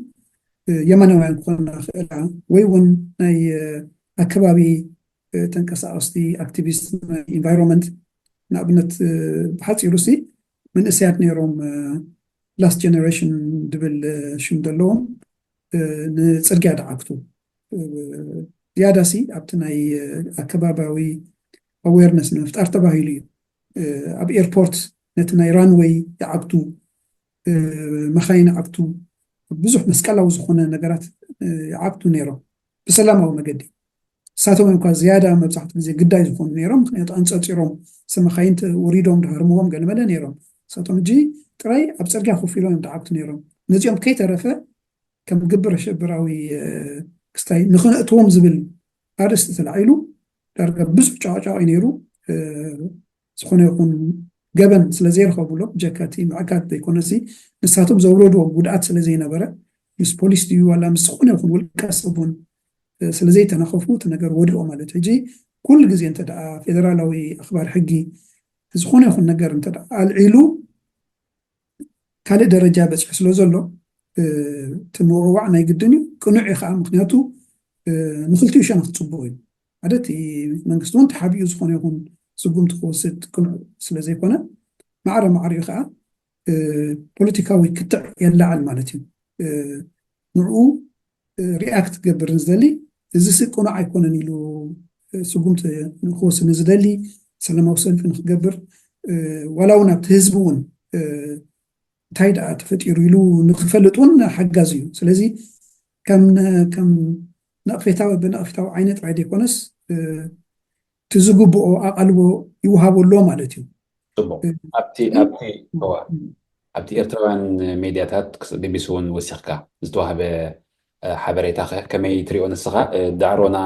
የማናውያን ክኾና ክእላ ወይ እውን ናይ ኣከባቢ ተንቀሳቀስቲ ኣክቲቪስት ኢንቫይሮንመንት ንኣብነት ብሓፂሩ ሲ መንእሰያት ነይሮም ላስት ጀነሬሽን ድብል ሽም ዘለዎም ንፅርግያ ደዓግቱ ዝያዳ ሲ ኣብቲ ናይ ኣከባቢያዊ ኣዌርነስ ንምፍጣር ተባሂሉ እዩ። ኣብ ኤርፖርት ነቲ ናይ ራንወይ ይዓግቱ፣ መኻይን ይዓግቱ፣ ብዙሕ መስቀላዊ ዝኾነ ነገራት ይዓግቱ ነይሮም ብሰላማዊ መገዲ። እሳቶም እዮም ዝያዳ መብዛሕትኡ ግዜ ግዳይ ዝኾኑ ነይሮም። ምክንያቱ ኣንፀርፂሮም ሰብ መኻይን ወሪዶም ድሃርምዎም ገለመለ ነይሮም። እሳቶም ሕጂ ጥራይ ኣብ ፅርግያ ኮፍ ኢሎም እዮም ድዓግቱ ነይሮም። ነዚኦም ከይተረፈ ከም ግብረ ሽበራዊ ክስታይ ንክነእትዎም ዝብል ኣርእስቲ ተላዒሉ ዳርጋ ብዙሕ ጨዋጫዋ እዩ ነይሩ። ዝኾነ ይኹን ገበን ስለ ዘይረኸብሎም ብጀካ እቲ ምዕጋት ዘይኮነሲ ንሳቶም ዘውረድዎ ጉድኣት ስለ ዘይነበረ ምስ ፖሊስ ድዩ ዋላ ምስ ዝኾነ ይኹን ውልቀ ሰብ እውን ስለ ዘይተናኸፉ እቲ ነገር ወዲቑ ማለት እዩ። ሕጂ ኩሉ ግዜ እንተ ደኣ ፌደራላዊ ኣኽባር ሕጊ ዝኾነ ይኹን ነገር እንተ ደኣ ኣልዒሉ ካልእ ደረጃ በፂሑ ስለ ዘሎ እቲ ምውዕዋዕ ናይ ግድን እዩ። ቅኑዕ እዩ ከዓ ምክንያቱ ንክልቲኡ ሸነኽ ፅቡቕ እዩ። ሓደ እቲ መንግስቲ እውን ተሓቢኡ ዝኾነ ይኹን ስጉምቲ ክወስድ ቅኑዕ ስለ ዘይኮነ ማዕረ ማዕሪኡ ከዓ ፖለቲካዊ ክትዕ የላዕል ማለት እዩ። ንዕኡ ሪኣክት ክገብር ንዝደሊ እዚ ሲ ቅኑዕ ኣይኮነን ኢሉ ስጉምቲ ንክወስድ ንዝደሊ ሰላማዊ ሰልፊ ንክገብር ዋላ እውን ኣብቲ ህዝቢ እውን እንታይ ደኣ ተፈጢሩ ኢሉ ንክፈልጥ እውን ሓጋዚ እዩ። ስለዚ ከም ከም ነቕፌታዊ ብነቕፌታዊ ዓይነት ጥራይ ዘይኮነስ እቲ ዝግብኦ ኣቓልቦ ይወሃቦ ኣሎ ማለት እዩ። ፅቡቅ። ኣብቲ ኣብቲ እዋ ኣብቲ ኤርትራውያን ሜድያታት ቢቢሲ እውን ወሲኽካ ዝተዋህበ ሓበሬታ ከ ከመይ ትሪኦ ንስኻ? ዳዕሮና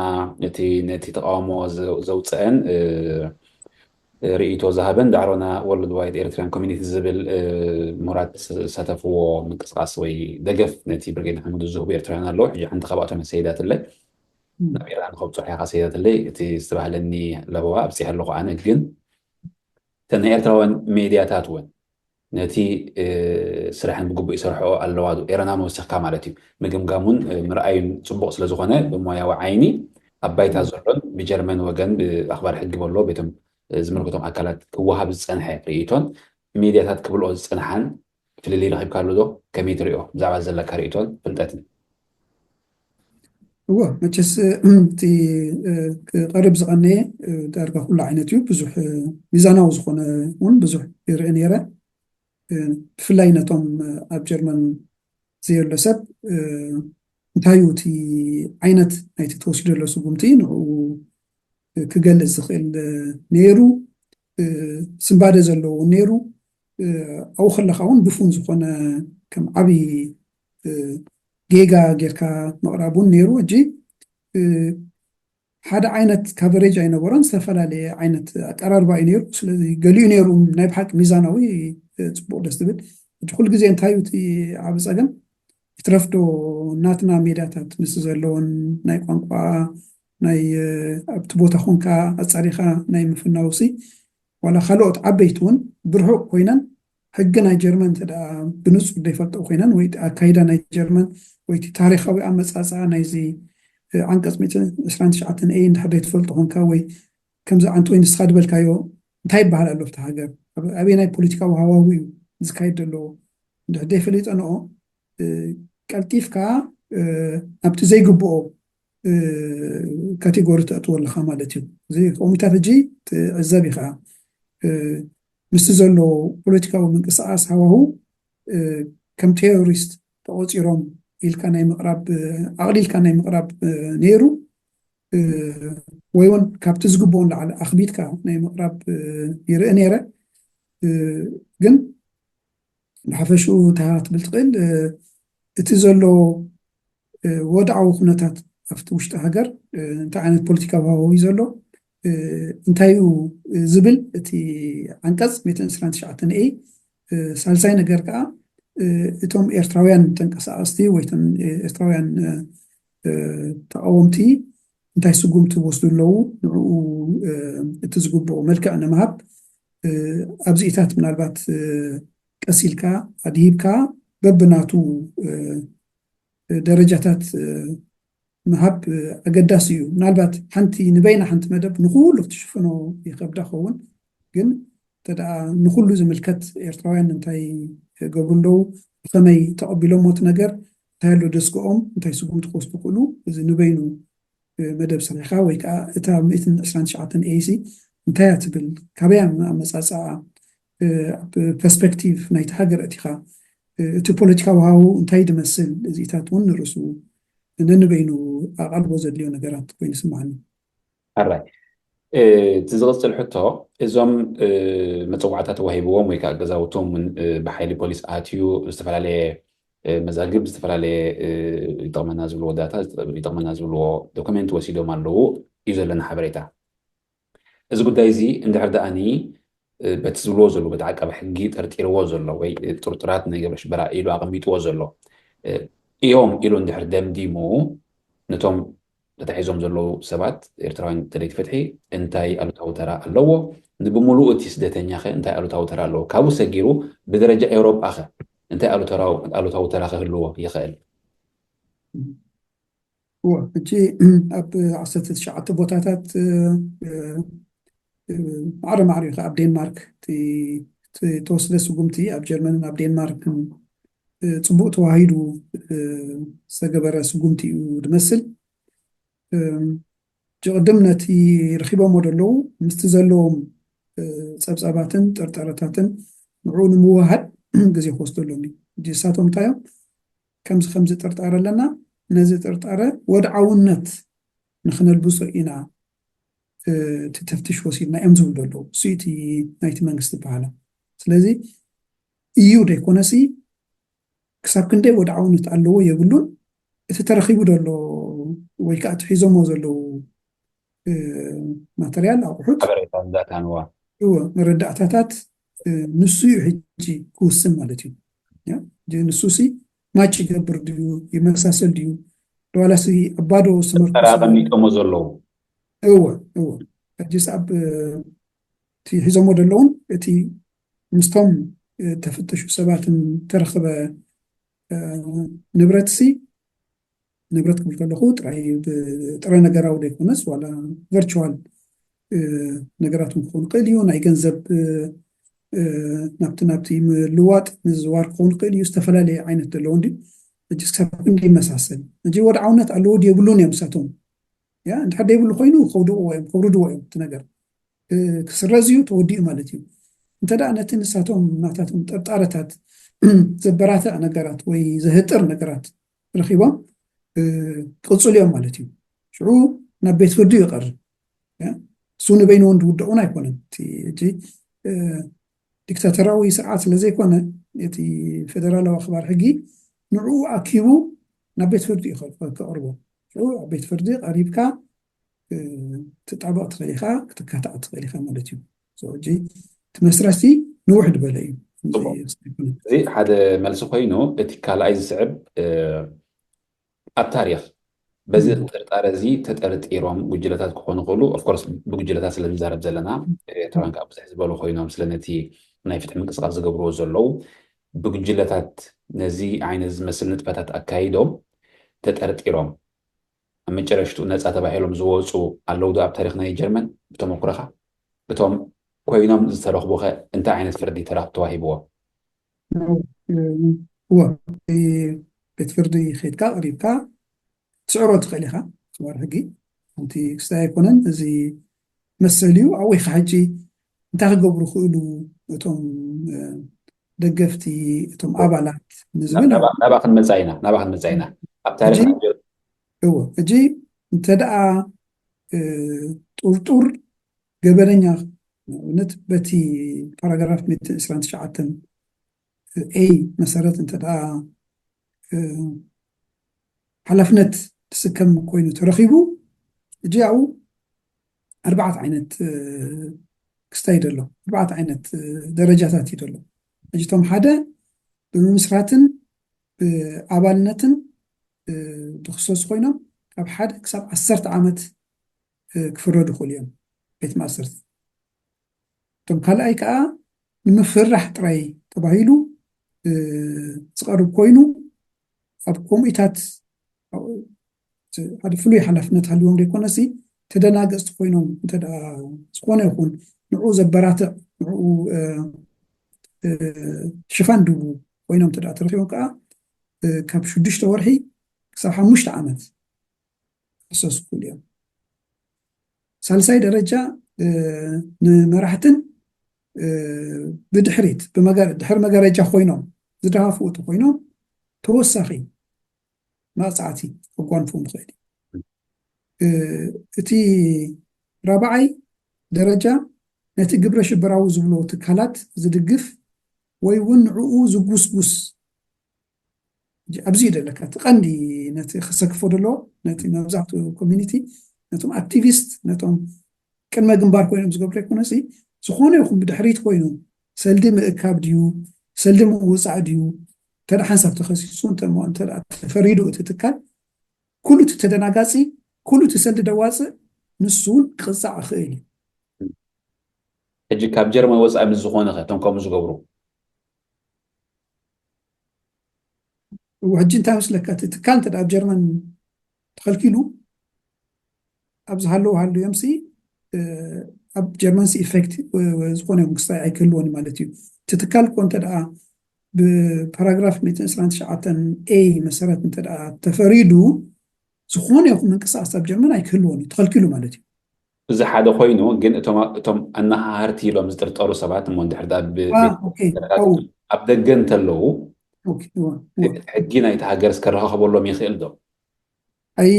እቲ ነቲ ተቃውሞ ዘውፅአን ርእይቶ ዝሃበን ዳዕሮና ወርልድ ዋይድ ኤሪትሪያን ኮሚኒቲ ዝብል ምሁራት ዝሳተፍዎ ምንቅስቃስ ወይ ደገፍ ነቲ ብርጌድ ንሓመዱ ዝህቡ ኤርትራውያን ኣለዉ። ሕጂ ሓንቲ ካብኣቶም ሰይዳትለይ ናብ ኢራን ከብፅሖ ኢኻ ሰይዳትለይ። እቲ ዝተባህለኒ ለበዋ ኣብፂሐ ኣለኹ ኣነ ግን እተን ናይ ኤርትራውያን ሜድያታት እውን ነቲ ስራሕን ብግቡእ ይሰርሕኦ ኣለዋ ዶ ኤረናን ወሲኽካ ማለት እዩ፣ ምግምጋሙን ምርኣዩን ፅቡቕ ስለዝኾነ፣ ብሞያዊ ዓይኒ ኣብ ባይታ ዘሎን ብጀርመን ወገን ብኣኽባር ሕጊ በሎ ቤቶም ዝምልከቶም ኣካላት ክወሃብ ዝፀንሐ ርእይቶን ሜድያታት ክብልኦ ዝፀንሓን ፍልልይ ረኺብካሉ ዶ? ከመይ ትሪኦ ብዛዕባ ዘለካ ርእይቶን ፍልጠትን? እወ፣ መቸስ እቲ ቀርብ ዝቐነየ ዳርጋ ኩሉ ዓይነት እዩ። ብዙሕ ሚዛናዊ ዝኾነ እውን ብዙሕ ይርኢ ነይረ። ብፍላይ ነቶም ኣብ ጀርመን ዘየሎ ሰብ እንታይ እዩ እቲ ዓይነት ናይቲ ተወሲዶ ዘሎ ስጉምቲ ንዕኡ ክገልጽ ዝኽእል ነይሩ። ስንባደ ዘለዎ እውን ነይሩ። ኣብኡ ከለኻ እውን ድፉን ዝኾነ ከም ዓብዪ ጌጋ ጌርካ ምቕራብ እውን ነይሩ። ሕጂ ሓደ ዓይነት ካቨሬጅ ኣይነበሮን፣ ዝተፈላለየ ዓይነት ኣቀራርባ እዩ ነይሩ። ስለዚ ገሊኡ ነይሩ ናይ ብሓቂ ሚዛናዊ፣ ጽቡቕ ደስ ዝብል። ሕጂ ኩሉ ግዜ እንታይ እዩ እቲ ዓቢ ጸገም? ይትረፍዶ ናትና ሜዳታት ምስ ዘለውን ናይ ቋንቋ ናይ ኣብቲ ቦታ ኮንካ ኣጻሪኻ ናይ ምፍናውሲ ዋላ ካልኦት ዓበይቲ እውን ብርሑቕ ኮይነን ሕጊ ናይ ጀርመን እንተ ደኣ ብንጹር ዘይፈልጠው ኮይነን ወይ ኣካይዳ ናይ ጀርመን ወይ እቲ ታሪኻዊ ኣመጻጽኣ ናይዚ ዓንቀጽ ሚእትን ዕስራን ትሽዓተን ኤ እንድሕር ዘይትፈልጦ ኮንካ ወይ ከምዚ ዓንቶ ወይ ንስኻ ዝበልካዮ እንታይ ይበሃል ኣሎ ኣብቲ ሃገር ኣበየናይ ፖለቲካዊ ሃዋሁ እዩ ዝካየድ ዘሎ እንድሕር ዘይፈሊጠንኦ ቀልጢፍካ ናብቲ ዘይግብኦ ካቴጎሪ ተእትዎ ኣለካ ማለት እዩ። እዚ ከምኡታት ሕጂ ትዕዘብ ኢኻ ምስቲ ዘሎ ፖለቲካዊ ምንቅስቃስ ሃዋሁ ከም ቴሮሪስት ተቆፂሮም ኢልካ ናይ ምቅራብ ኣቅሊልካ ናይ ምቅራብ ነይሩ ወይ እውን ካብቲ ዝግብኦ ንላዕሊ ኣክቢድካ ናይ ምቅራብ ይርኢ ነይረ ግን ብሓፈሽኡ እንታይ ክትብል ትኽእል እቲ ዘሎ ወድዓዊ ኩነታት ኣብቲ ውሽጢ ሃገር እንታይ ዓይነት ፖለቲካዊ ሃዋሁ እዩ ዘሎ እንታይ እዩ ዝብል እቲ ዓንቀፅ ሚእትን ዕስራን ትሽዓተን ኤ ሳልሳይ ነገር ከዓ እቶም ኤርትራውያን ተንቀሳቀስቲ ወይ እቶም ኤርትራውያን ተቃወምቲ እንታይ ስጉምቲ ይወስዱ ኣለዉ ንዕኡ እቲ ዝግብኦ መልክዕ ንምሃብ ኣብዚኢታት ምናልባት ቀስ ኢልካ ኣድሂብካ በብናቱ ደረጃታት ምሃብ ኣገዳሲ እዩ። ምናልባት ሓንቲ ንበይና ሓንቲ መደብ ንኩሉ ክትሽፍኖ ይኸብዳ ኸውን ግን እንተ ንኩሉ ዝምልከት ኤርትራውያን እንታይ ገብሩ ኣለዉ ብኸመይ ተቐቢሎሞ እቲ ነገር እንታይ ኣሎ ደስግኦም እንታይ ስጉምቲ ክወስዱ ክእሉ እዚ ንበይኑ መደብ ሰሪሕካ ወይ ከዓ እታ ሚእትን ዕስራን ትሽዓተን ኤሲ እንታይ እያ ትብል ካበይ እያ ኣመፃፅኣ ብ perspective ናይቲ ሃገር ኣእቲኻ እቲ ፖለቲካዊ ሃዋሁ እንታይ ድመስል እዚኢታት እውን ንርእሱ ነንበይኑ ኣቓልቦ ዘድልዮ ነገራት ኮይኑ ይስምዓኒ። ሕራይ እቲ ዝቕፅል ሕቶ እዞም መፀዋዕታ ተዋሂብዎም ወይ ከዓ ገዛውቶም እውን ብሓይሊ ፖሊስ ኣትዩ ዝተፈላለየ መዛግብ ዝተፈላለየ ይጠቕመና ዝብልዎ ዳታ ይጠቕመና ዝብልዎ ዶክመንት ወሲዶም ኣለዉ እዩ ዘለና ሓበሬታ። እዚ ጉዳይ እዚ እንድሕር ደኣኒ በቲ ዝብልዎ ዘሎ በቲ ዓቃቢ ሕጊ ጠርጢርዎ ዘሎ ወይ ጥርጡራት ናይ ግብረ ሽበራ ኢሉ ኣቐሚጥዎ ዘሎ እዮም ኢሉ እንድሕር ደምዲሙ ነቶም ተታሒዞም ዘለዉ ሰባት ኤርትራውያን ደለይቲ ፍትሒ እንታይ ኣሉታዊ ተራ ኣለዎ? ንብምሉኡ እቲ ስደተኛ ኸ እንታይ ኣሉታዊ ተራ ኣለዎ? ካብኡ ሰጊሩ ብደረጃ ኤውሮጳ ኸ እንታይ ኣሉታዊ ተራ ክህልዎ ይኽእል? እወ ሕጂ ኣብ ዓሰርተ ትሽዓተ ቦታታት ማዕረ ማዕሪኡ ኣብ ዴንማርክ ተወስደ ስጉምቲ ኣብ ጀርመንን ኣብ ዴንማርክን ፅቡቅ ተዋሂዱ ዝተገበረ ስጉምቲ እዩ ዝመስል ጅቅድም ነቲ ረኪቦሞ ዘለዉ ምስቲ ዘለዎም ፀብፃባትን ጥርጠረታትን ንዕኡ ንምውሃድ ግዜ ክወስደሎም እዩ ንሳቶም እንታይ እዮም ከምዚ ከምዚ ጥርጣረ ኣለና ነዚ ጥርጣረ ወድዓውነት ንክነልብሶ ኢና እቲ ተፍትሽ ወሲድና እዮም ዝብሉ ዘለዉ እሱ እቲ ናይቲ መንግስቲ በሃላ ስለዚ እዩ ዘይኮነሲ ክሳብ ክንደይ ወድዓውነት ኣለዎ የብሉን እቲ ተረኪቡ ዘሎ ወይ ከዓ እቲ ሒዞሞ ዘለዉ ማተርያል ኣቑሑት ሓበሬታ ዳታንዋ እወ መረዳእታታት ንሱ እዩ ሕጂ ክውስን ማለት እዩ ንሱ ሲ ማጭ ይገብር ድዩ ይመሳሰል ድዩ ዋላሲ ኣባዶ ስምርኩ ተራቐሚጦሞ ዘለዉ እወ እወ ሕጂስ ኣብ እቲ ሒዞሞ ዘለውን እቲ ምስቶም ተፈተሹ ሰባትን ተረኸበ ንብረት ሲ ንብረት ክብል ከለኹ ጥራይ ጥረ ነገራዊ ዘይኮነስ ዋላ ቨርቹዋል ነገራት ክኾን ይኽእል እዩ። ናይ ገንዘብ ናብቲ ናብቲ ምልዋጥ ምዝዋር ክኸውን ይኽእል እዩ። ዝተፈላለየ ዓይነት ዘለዎ እንዲ እጅ ክሳብ ክንዲ ይመሳሰል እንጂ ወድዓውነት ኣለዎ የብሉን እዮም እሳቶም። ያ እንድሕር ዘይብሉ ኮይኑ ከውድቕዎ እዮም ከውርድዎ እዮም እቲ ነገር ክስረዝ እዩ ተወዲኡ ማለት እዩ። እንተ ደኣ ነቲ ንሳቶም ናታቶም ጠርጣረታት ዘበራትዕ ነገራት ወይ ዘህጥር ነገራት ረኺቦም ክቕፅሉ እዮም ማለት እዩ። ሽዑ ናብ ቤት ፍርዲ ይቐርብ። እሱ ንበይኑ እውን ዝውደቑን ኣይኮነን። እቲ ዲክታተራዊ ስርዓት ስለ ዘይኮነ እቲ ፌደራላዊ ኣኽባር ሕጊ ንዕኡ ኣኪቡ ናብ ቤት ፍርዲ እዩ ከቕርቦ። ሽዑ ኣብ ቤት ፍርዲ ቀሪብካ ክትጣበቕ ትኽእል ኢኻ ክትካታዕ ትኽእል ኢኻ ማለት እዩ። ሕጂ እቲ መስረቲ ንውሕ ዝበለ እዩ። እዚ ሓደ መልሲ ኮይኑ እቲ ካልኣይ ዝስዕብ ኣብ ታሪክ በዚ ጥርጣረ እዚ ተጠርጢሮም ጉጅለታት ክኾኑ ክእሉ ኦፍኮርስ ብጉጅለታት ስለ ንዛረብ ዘለና ኤርትራውያን ከዓ ብዙሕ ዝበሉ ኮይኖም ስለ ነቲ ናይ ፍትሒ ምንቅስቃስ ዝገብርዎ ዘለዉ ብጉጅለታት ነዚ ዓይነት ዝመስል ንጥፈታት ኣካይዶም ተጠርጢሮም ኣብ መጨረሽቱ ነፃ ተባሂሎም ዝወፁ ኣለዉ ዶ ኣብ ታሪክ ናይ ጀርመን ብተመኩረኻ እቶም ኮይኖም ዝተረኽቡኸ እንታይ ዓይነት ፍርዲ ተዋሂብዎም እወ ቤት ፍርዲ ከይድካ ቀሪብካ ትስዕሮ ትኽእል ኢኻ ኣኽባር ሕጊ ሓንቲ ክስታይ ኣይኮነን እዚ መሰል እዩ ኣብኡ ኢኻ ሕጂ እንታይ ክገብሩ ክእሉ እቶም ደገፍቲ እቶም ኣባላት ንዝብል ናባ ክንመፃ ኢና ናባ ክንመፃ ኢና ኣብ ታሪክ እወ ሕጂ እንተ ደኣ ጥርጡር ገበነኛ ንኣብነት በቲ ፓራግራፍ ሚእትን ዕስራን ትሽዓተን ኤ መሰረት እንተ ደኣ ሓላፍነት ትስከም ኮይኑ ተረኺቡ ሕጂ ኣብኡ ኣርባዕተ ዓይነት ክስታይ ደሎ ኣርባዕተ ዓይነት ደረጃታት እዩ ደሎ ሕጂ እቶም ሓደ ብምምስራትን ብኣባልነትን ዝኽሰሱ ኮይኖም ካብ ሓደ ክሳብ ዓሰርተ ዓመት ክፍረዱ ይኽእሉ እዮም ቤት ማእሰርቲ እቶም ካልኣይ ከዓ ንምፍራሕ ጥራይ ተባሂሉ ዝቐርብ ኮይኑ ኣብ ከምኡታት ሓደ ፍሉይ ሓላፍነት ሃልዎም ዘይኮነሲ ተደናገፅቲ ኮይኖም እንተ ዝኾነ ይኹን ንዕኡ ዘበራትዕ ንዕኡ ሽፋን ድቡ ኮይኖም እንተ ተረኪቦም ከዓ ካብ ሽዱሽተ ወርሒ ክሳብ ሓሙሽተ ዓመት ክሰሱ ክእሉ እዮም። ሳልሳይ ደረጃ ንመራሕትን ብድሕሪት ድሕሪ መጋረጃ ኮይኖም ዝደሃፍኡ እንተኮይኖም ተወሳኺ መቕፃዕቲ ከጓንፎም ይኽእል እዩ። እቲ ራብዓይ ደረጃ ነቲ ግብረ ሽበራዊ ዝብሎ ትካላት ዝድግፍ ወይ እውን ንዕኡ ዝጉስጉስ ኣብዚ እዩ ዘለካ እቲ ቀንዲ ነቲ ክሰክፎ ደሎ ነቲ መብዛሕትኡ ኮሚኒቲ ነቶም ኣክቲቪስት ነቶም ቅድመ ግንባር ኮይኖም ዝገብሩ ኣይኮነሲ ዝኾነ ይኹን ብድሕሪት ኮይኑ ሰልዲ ምእካብ ድዩ ሰልዲ ምውፃእ ድዩ እንተ ሓንሳብ ተኸሲሱ ተፈሪዱ እቲ ትካል ኩሉ እቲ ተደናጋፂ ኩሉ እቲ ሰልዲ ደዋፅእ ንሱ እውን ክቕፃዕ ይኽእል እዩ ሕጂ ካብ ጀርመን ወፃኢ ምስ ዝኾነ ከ እቶም ከምኡ ዝገብሩ ሕጂ እንታይ መስለካ እቲ ትካል እንተ ኣብ ጀርመን ተኸልኪሉ ኣብ ዝሃለዉ ሃልዮም ሲ ኣብ ጀርመን ሲ ኢፌክት ዝኾነ ይኹን ክስታይ ኣይክህልዎን ማለት እዩ እቲ ትካል እኮ እንተ ብፓራግራፍ ሚእትን ዕስራን ትሽዓተን ኤ መሰረት እንተ ተፈሪዱ ዝኾነ ይኹን ምንቅስቃስ ኣብ ጀርመን ኣይክህልዎን እዩ ተኸልኪሉ ማለት እዩ እዚ ሓደ ኮይኑ ግን እቶም ኣነሃሃርቲ ኢሎም ዝጥርጠሩ ሰባት እሞ እንድሕር ኣብ ደገ እንተለዉ ሕጊ ናይቲ ሃገር ስከረኻኽበሎም ይኽእል ዶ ኣይ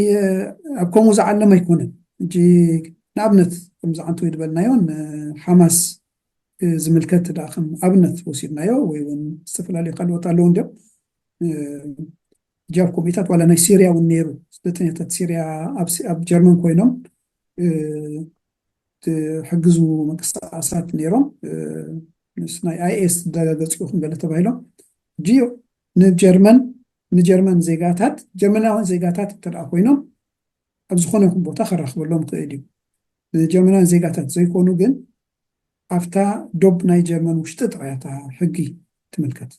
ኣብ ከምኡ ዝዓለም ኣይኮነን እ ንኣብነት ከም ዝዓንተው ይድበልናዮ ሓማስ ዝምልከት ዳ ከም ኣብነት ወሲድናዮ ወይ እውን ዝተፈላለዩ ካልኦት ኣለዉ እንዲም ጃብ ኮሚታት ዋላ ናይ ሲርያ እውን ነይሩ ስደተኛታት ሲርያ ኣብ ጀርመን ኮይኖም ትሕግዙ ምንቅስቃሳት ነይሮም ምስ ናይ ኣይኤስ ዝደጋገፂኡ ክንገለ ተባሂሎም ሕጂ ንጀርመን ንጀርመን ዜጋታት ጀርመናውያን ዜጋታት እንተደኣ ኮይኖም ኣብ ዝኾነ ይኹን ቦታ ከራኽበሎም ይኽእል እዩ ንጀርመናውያን ዜጋታት ዘይኮኑ ግን ኣብታ ዶብ ናይ ጀርመን ውሽጢ ጥራይ እታ ሕጊ ትምልከት።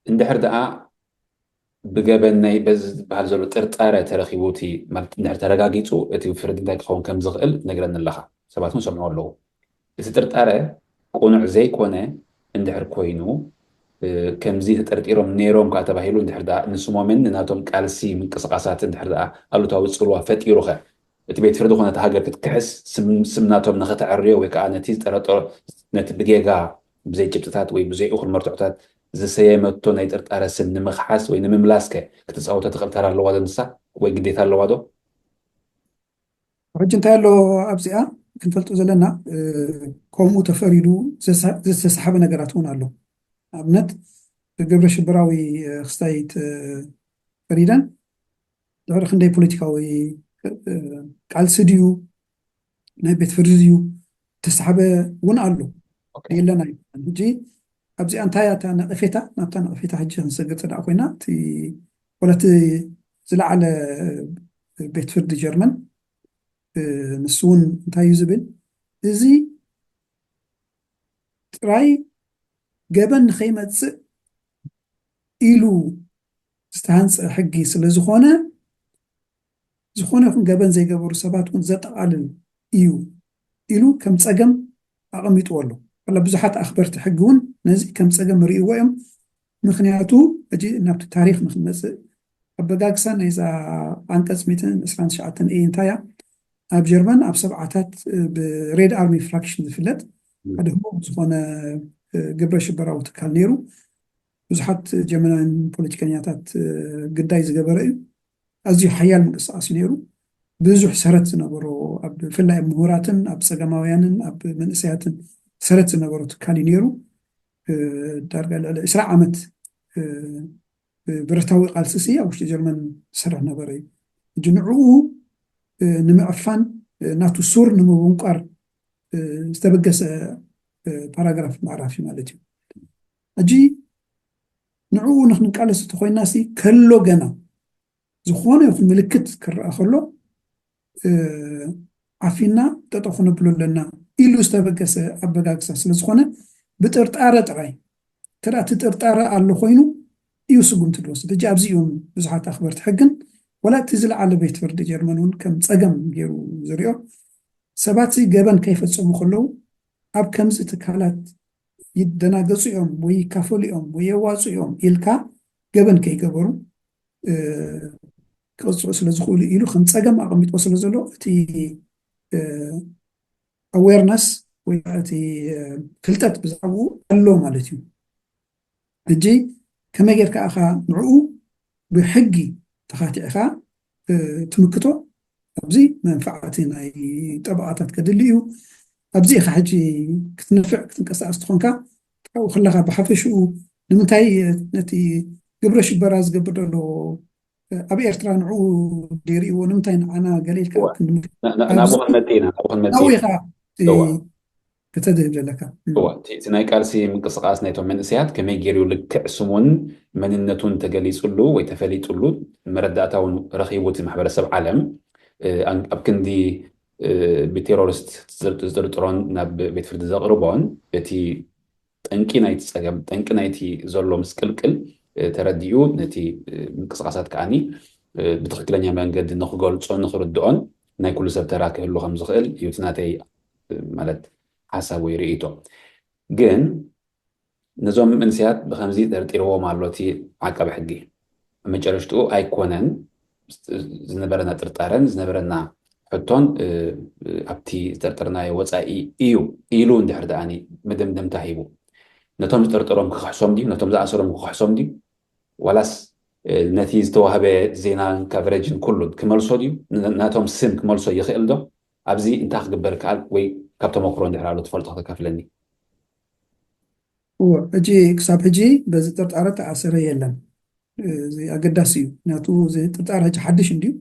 እንድሕር ደኣ ብገበን ናይ በዚ ዝበሃል ዘሎ ጥርጣረ ተረኺቡ እቲ ማለት እንድሕር ተረጋጊፁ እቲ ፍርዲ እንታይ ክኸውን ከም ዝኽእል ነግረኒ ኣለኻ። ሰባት እውን ሰምዑ ኣለዉ። እቲ ጥርጣረ ቁኑዕ ዘይኮነ እንድሕር ኮይኑ ከምዚ ተጠርጢሮም ነይሮም ከዓ ተባሂሉ እንድሕር ደኣ ንስሞምን ንናቶም ቃልሲ ምንቅስቃሳት እንድሕር ደኣ ኣሉታዊ ፅልዋ ፈጢሩ ኸ እቲ ቤት ፍርዲ ኮነ እታ ሃገር ክትክሕስ ስም ናቶም ንኸተዐርዮ ወይ ከዓ ነቲ ዝጠረጠሮ ነቲ ብጌጋ ብዘይ ጭብጥታት ወይ ብዘይ እኹል መርትዖታት ዝሰየመቶ ናይ ጥርጣረ ስም ንምኽሓስ ወይ ንምምላስ ከ ክትፃወቶ ትኽእል ተራ ኣለዋ ዶ ንሳ ወይ ግዴታ ኣለዋ ዶ? ሕጂ እንታይ ኣሎ ኣብዚኣ ክንፈልጦ ዘለና ከምኡ ተፈሪዱ ዝተሰሓበ ነገራት እውን ኣሎ። ኣብነት ግብረ ሽበራዊ ክስታይ ፈሪደን ድሕሪ ክንደይ ፖለቲካዊ ቃልሲ ድዩ ናይ ቤት ፍርዲ ድዩ ተሳሕበ እውን ኣሎ የለን ኣይኮነን። ሕጂ ኣብዚኣ እንታይ እያ እታ ነቐፌታ? ናብታ ነቐፌታ ሕጂ ክንሰግር ተደኣ ኮይና እቲ ወላ እቲ ዝለዓለ ቤት ፍርዲ ጀርመን ንሱ እውን እንታይ እዩ ዝብል እዚ ጥራይ ገበን ንኸይመፅእ ኢሉ ዝተሃንፀ ሕጊ ስለ ዝኾነ ዝኾነ ይኹን ገበን ዘይገበሩ ሰባት እውን ዘጠቓልል እዩ ኢሉ ከም ፀገም ኣቐሚጥዎ ኣሎ። ዋላ ብዙሓት ኣኽበርቲ ሕጊ እውን ነዚ ከም ፀገም ርእይዎ እዮም። ምኽንያቱ ሕጂ ናብቲ ታሪኽ ንክንመፅእ ኣበጋግሳ ናይዛ ዓንቀፅ ሚእትን ዕስራን ትሽዓተን እይ እንታይ እያ ኣብ ጀርመን ኣብ ሰብዓታት ብሬድ ኣርሚ ፍራክሽን ዝፍለጥ ሓደ ህቡብ ዝኾነ ግብረ ሽበራዊ ትካል ነይሩ። ብዙሓት ጀርመናውያን ፖለቲከኛታት ግዳይ ዝገበረ እዩ። ኣዝዩ ሓያል ምንቅስቃስ እዩ ነይሩ። ብዙሕ ሰረት ዝነበሮ ብፍላይ ኣብ ምሁራትን ኣብ ፀገማውያንን ኣብ መንእሰያትን ሰረት ዝነበሮ ትካል እዩ ነይሩ። ዳርጋ ልዕሊ ዕስራ ዓመት ብረታዊ ቃልሲ ሲ ኣብ ውሽጢ ጀርመን ዝሰርሕ ነበረ እዩ። ሕጂ ንዕኡ ንምዕፋን ናቱ ሱር ንምውንቋር ዝተበገሰ ፓራግራፍ ምዕራፍ እዩ ማለት እዩ። ሕጂ ንዕኡ ንክንቃለስ እንተኮይና ሲ ከሎ ገና ዝኾነ ይኹን ምልክት ክረኣ ከሎ ዓፊና ጠጠው ክነብሎ ኣለና ኢሉ ዝተበገሰ ኣበጋግሳ ስለዝኾነ ብጥርጣረ ጥራይ እንተ እቲ ጥርጣረ ኣሎ ኮይኑ እዩ ስጉምቲ ዝወስድ። ሕጂ ኣብዚ እዮም ብዙሓት ኣኽበርቲ ሕግን ወላ እቲ ዝለዓለ ቤት ፍርዲ ጀርመን እውን ከም ፀገም ገይሩ ዝሪኦ። ሰባት ገበን ከይፈፀሙ ከለዉ ኣብ ከምዚ ትካላት ይደናገፁ እዮም ወይ ይካፈሉ እዮም ወይ የዋፁ እዮም ኢልካ ገበን ከይገበሩ ክቕፅዑ ስለ ዝኽእሉ ኢሉ ከም ፀገም ኣቐሚጥዎ ስለ ዘሎ እቲ ኣዌርነስ ወይ እቲ ፍልጠት ብዛዕባኡ ኣሎ ማለት እዩ። ሕጂ ከመይ ጌርካ ኢኻ ንዕኡ ብሕጊ ተኻቲዕካ ትምክቶ? ኣብዚ መንፋዕቲ ናይ ጠበቓታት ከድሊ እዩ። ኣብዚ ኢኻ ሕጂ ክትንፍዕ ክትንቀሳቐስ ትኾንካ ካብኡ ከለኻ ብሓፈሽኡ ንምንታይ ነቲ ግብረ ሽበራ ዝገብር ዘሎ ኣብ ኤርትራ ንዕኡ ደይርእዎ ንምንታይ ንዓና ገለ ኢልካ ናብኡ ክንመጽእ ኢና ናብኡ ክንመጽእ ኢና ከተድህብ ዘለካ እቲ ናይ ቃልሲ ምንቅስቃስ ናይቶም መንእሰያት ከመይ ገይሩ ልክዕ ስሙን መንነቱን ተገሊፅሉ ወይ ተፈሊጥሉ መረዳእታ እውን ረኪቡ እቲ ማሕበረሰብ ዓለም ኣብ ክንዲ ብቴሮሪስት ዝጥርጥሮን ናብ ቤት ፍርዲ ዘቕርቦን እቲ ጠንቂ ናይቲ ፀገም ጠንቂ ናይቲ ዘሎ ምስቅልቅል ተረዲኡ ነቲ ምንቅስቃሳት ከዓኒ ብትክክለኛ መንገዲ ንክገልፆ ንክርድኦን ናይ ኩሉ ሰብ ተራ ክህሉ ከም ዝኽእል እዩ እቲ ናተይ ማለት ሓሳብ ወይ ርእይቶ። ግን ነዞም መንእሰያት ብከምዚ ጠርጢርዎም ኣሎ እቲ ዓቃቢ ሕጊ። ኣብ መጨረሽትኡ ኣይኮነን ዝነበረና ጥርጣረን ዝነበረና ሕቶን ኣብቲ ዝጠርጠርናዮ ወፃኢ እዩ ኢሉ እንድሕር ደኣ መደምደምታ ሂቡ ነቶም ዝጠርጠሮም ክኽሕሶም ድዩ ነቶም ዝኣሰሮም ክኽሕሶም ድዩ ዋላስ ነቲ ዝተዋህበ ዜናን ካቨሬጅን ኩሉን ክመልሶ ድዩ ናቶም ስም ክመልሶ ይኽእል ዶ ኣብዚ እንታይ ክግበር ይከኣል ወይ ካብ ተመክሮ እንድሕር ኣሎ ትፈልጦ ክተካፍለኒ እዎ ሕጂ ክሳብ ሕጂ በዚ ጥርጣረ ተኣሰረ የለን እዚ ኣገዳሲ እዩ ምክንያቱ እዚ ጥርጣረ ሕጂ ሓድሽ እንድዩ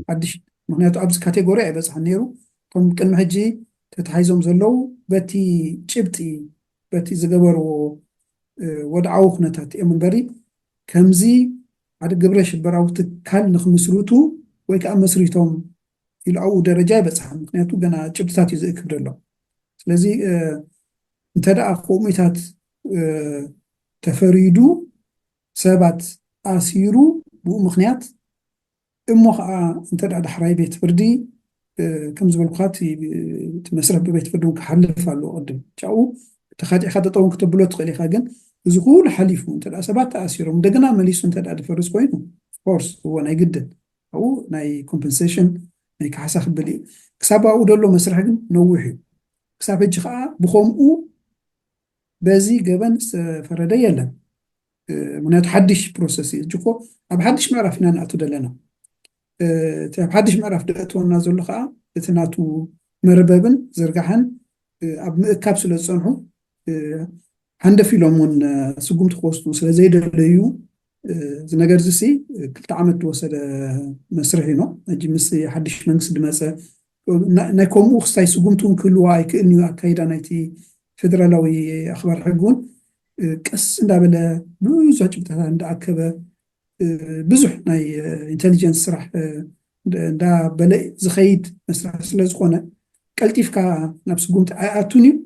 ሓድሽ ምክንያቱ ኣብዚ ካቴጎሪ ኣይበፅሓን ነይሩ እቶም ቅድሚ ሕጂ ተታሒዞም ዘለዉ በቲ ጭብጢ በቲ ዝገበርዎ ወድዓዊ ኩነታት እዮም እምበሪ፣ ከምዚ ሓደ ግብረ ሽበራዊ ትካል ንክምስርቱ ወይ ከዓ መስሪቶም ኢሉ ኣብኡ ደረጃ ይበፅሓ። ምክንያቱ ገና ጭብጥታት እዩ ዝእክብ ዘሎ። ስለዚ እንተ ደኣ ከምኡታት ተፈሪዱ፣ ሰባት ኣሲሩ፣ ብኡ ምክንያት እሞ ከዓ እንተ ደኣ ዳሕራይ ቤት ፍርዲ ከም ዝበልኩካ እቲ መስርሕ ብቤት ፍርዲ እውን ክሓልፍ ኣለዎ ቅድም ጫኡ ተኻጢዕካ ጠጠውን ክተብሎ ትኽእል ኢኻ። ግን እዚ ኩሉ ሓሊፉ እንተ ሰባት ተኣሲሮም እንደገና መሊሱ እንተ ደኣ ድፈርስ ኮይኑ ኮርስ እዎ ናይ ግድን ኣብኡ ናይ ኮምፐንሴሽን ናይ ካሕሳ ክብል እዩ። ክሳብ ኣብኡ ደሎ መስርሕ ግን ነዊሕ እዩ። ክሳብ ሕጂ ከዓ ብኸምኡ በዚ ገበን ዝተፈረደ የለን። ምክንያቱ ሓድሽ ፕሮሰስ እዩ እኮ። ኣብ ሓድሽ ምዕራፍ ኢና ንኣቱ ዘለና። እቲ ኣብ ሓድሽ ምዕራፍ ደእትወና ዘሎ ከዓ እቲ ናቱ መርበብን ዝርጋሐን ኣብ ምእካብ ስለ ዝፀንሑ፣ ሃንደፍ ኢሎም እውን ስጉምቲ ክወስዱ ስለ ዘይደለዩ፣ እዚ ነገር እዚ ሲ ክልተ ዓመት ዝወሰደ መስርሕ እዩ። ሕጂ ምስ ሓድሽ መንግስቲ ድመፀ ናይ ከምኡ ክስታይ ስጉምቲ እውን ክህልዋ ኣይክእልን እዩ። ኣካይዳ ናይቲ ፌደራላዊ ኣኽባር ሕጊ እውን ቀስ እንዳበለ ብዙሕ ጭብጥታት እንዳኣከበ ብዙሕ ናይ ኢንቴሊጀንስ ስራሕ እንዳበለ ዝኸይድ መስርሕ ስለ ዝኾነ ቀልጢፍካ ናብ ስጉምቲ ኣይኣቱን እዩ።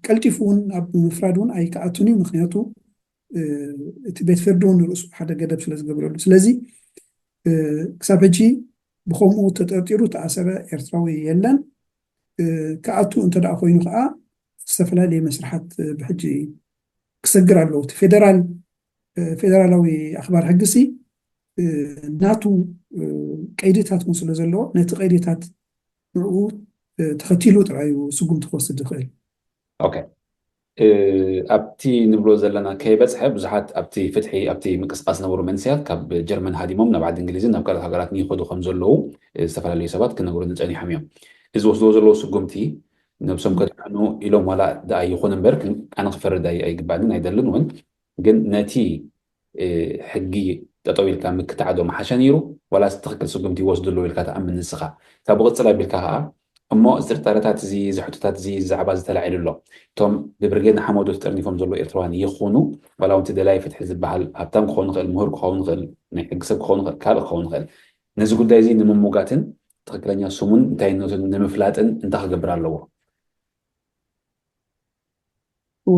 ቀልጢፉ እውን ኣብ ምፍራድ እውን ኣይክኣቱን እዩ። ምክንያቱ እቲ ቤት ፍርዲ እውን ንርእሱ ሓደ ገደብ ስለ ዝገብረሉ። ስለዚ ክሳብ ሕጂ ብኸምኡ ተጠርጢሩ ተኣሰረ ኤርትራዊ የለን። ክኣቱ እንተ ደኣ ኮይኑ ከዓ ዝተፈላለየ መስርሓት ብሕጂ ክሰግር ኣለዎ። እቲ ፌደራል ፌደራላዊ ኣኽባር ሕጊ ሲ ናቱ ቀይድታት እውን ስለ ዘለዎ ነቲ ቀይድታት ንዕኡ ተኸቲሉ ጥራይ እዩ ስጉምቲ ክወስድ ዝኽእል። ኦኬ፣ ኣብቲ ንብሎ ዘለና ከይበፅሐ ብዙሓት ኣብቲ ፍትሒ ኣብቲ ምንቅስቃስ ዝነበሩ መንእሰያት ካብ ጀርመን ሃዲሞም ናብ ዓዲ እንግሊዝን ናብ ካልኦት ሃገራት ይኸዱ ከም ዘለዉ ዝተፈላለዩ ሰባት ክነግሩኒ ፀኒሖም እዮም። እዚ ወስድዎ ዘለዉ ስጉምቲ ነብሶም ከድሕኑ ኢሎም ዋላ ደኣ ይኹን እምበር ኣነ ክፈርድ ኣይግባእንን ኣይደልን እውን፣ ግን ነቲ ሕጊ ጠጠው ኢልካ ምክታዕ ዶ መሓሸ ነይሩ ዋላስ ትኽክል ስጉምቲ ይወስዱ ኣለዉ ኢልካ ትኣምን ንስኻ? ካብ ብቕፅል ኣቢልካ ከዓ እሞ እዚ ጥርጣረታት እዚ እዚ ሕቶታት እዚ ዛዕባ ዝተላዒሉ ኣሎ። እቶም ብብርጌድ ንሓመዱ ተጠርኒፎም ዘለዉ ኤርትራውያን ይኹኑ ዋላ እውን እቲ ደላይ ፍትሒ ዝበሃል ሃብታም ክኸውን ይኽእል፣ ምሁር ክኸውን ይኽእል፣ ናይ ሕጊ ሰብ ክኸውን ይኽእል፣ ካልእ ክኸውን ይኽእል፣ ነዚ ጉዳይ እዚ ንምሙጋትን ትኽክለኛ ስሙን እንታይነቱን ንምፍላጥን እንታይ ክገብር ኣለዎ?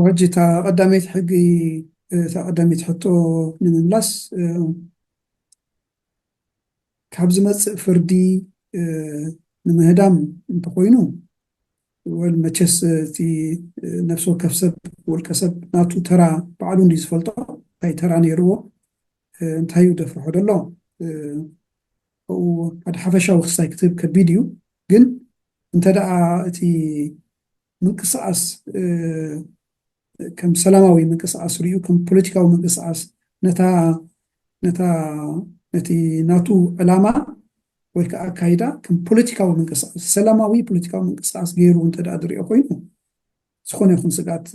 ሕጂ እታ ቀዳመይቲ ሕጊ እታ ቀዳመይቲ ሕቶ ንምምላስ ካብ ዝመፅእ ፍርዲ ንምህዳም እንተኮይኑ ወል መቸስ እቲ ነፍሲ ወከፍ ሰብ ውልቀ ሰብ ናቱ ተራ ባዕሉ እንዲ ዝፈልጦ እንታይ ተራ ነይርዎ እንታይ እዩ ደፍርሖ ደሎ ሓደ ሓፈሻዊ ክስታይ ክትህብ ከቢድ እዩ። ግን እንተ ደኣ እቲ ምንቅስቃስ ከም ሰላማዊ ምንቅስቃስ ሪኡ ከም ፖለቲካዊ ምንቅስቃስ ነታ ነታ ነቲ ናቱ ዕላማ ወይ ከዓ ኣካይዳ ከም ፖለቲካዊ ምንቅስቃስ ሰላማዊ ፖለቲካዊ ምንቅስቃስ ገይሩ እንተ ደኣ ዝሪኦ ኮይኑ ዝኾነ ይኹን ስግኣት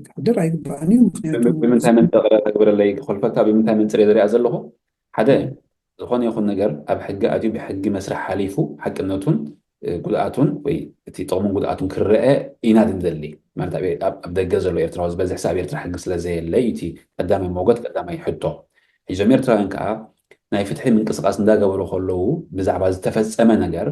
ክሕድር ኣይግባእን እዩ። ምክንያቱ ብምንታይ መንጠቕረ ተግብረለይ ክኾልፈካ ብምንታይ መንፅር ዝሪኣ ዘለኹ ሓደ ዝኾነ ይኹን ነገር ኣብ ሕጊ ኣትዩ ብሕጊ መስርሕ ሓሊፉ ሓቅነቱን ጉድኣቱን ወይ እቲ ጥቕሙን ጉድኣቱን ክረአ ኢና ድንደሊ። ማለት ኣብ ደገ ዘሎ ኤርትራዊ ዝበዝሕ ሰብ ኣብ ኤርትራ ሕጊ ስለ ዘየለ እዩ እቲ ቀዳማይ ሞገት ቀዳማይ ሕቶ። እዞም ኤርትራውያን ከዓ ናይ ፍትሒ ምንቅስቃስ እንዳገበሩ ከለዉ ብዛዕባ ዝተፈጸመ ነገር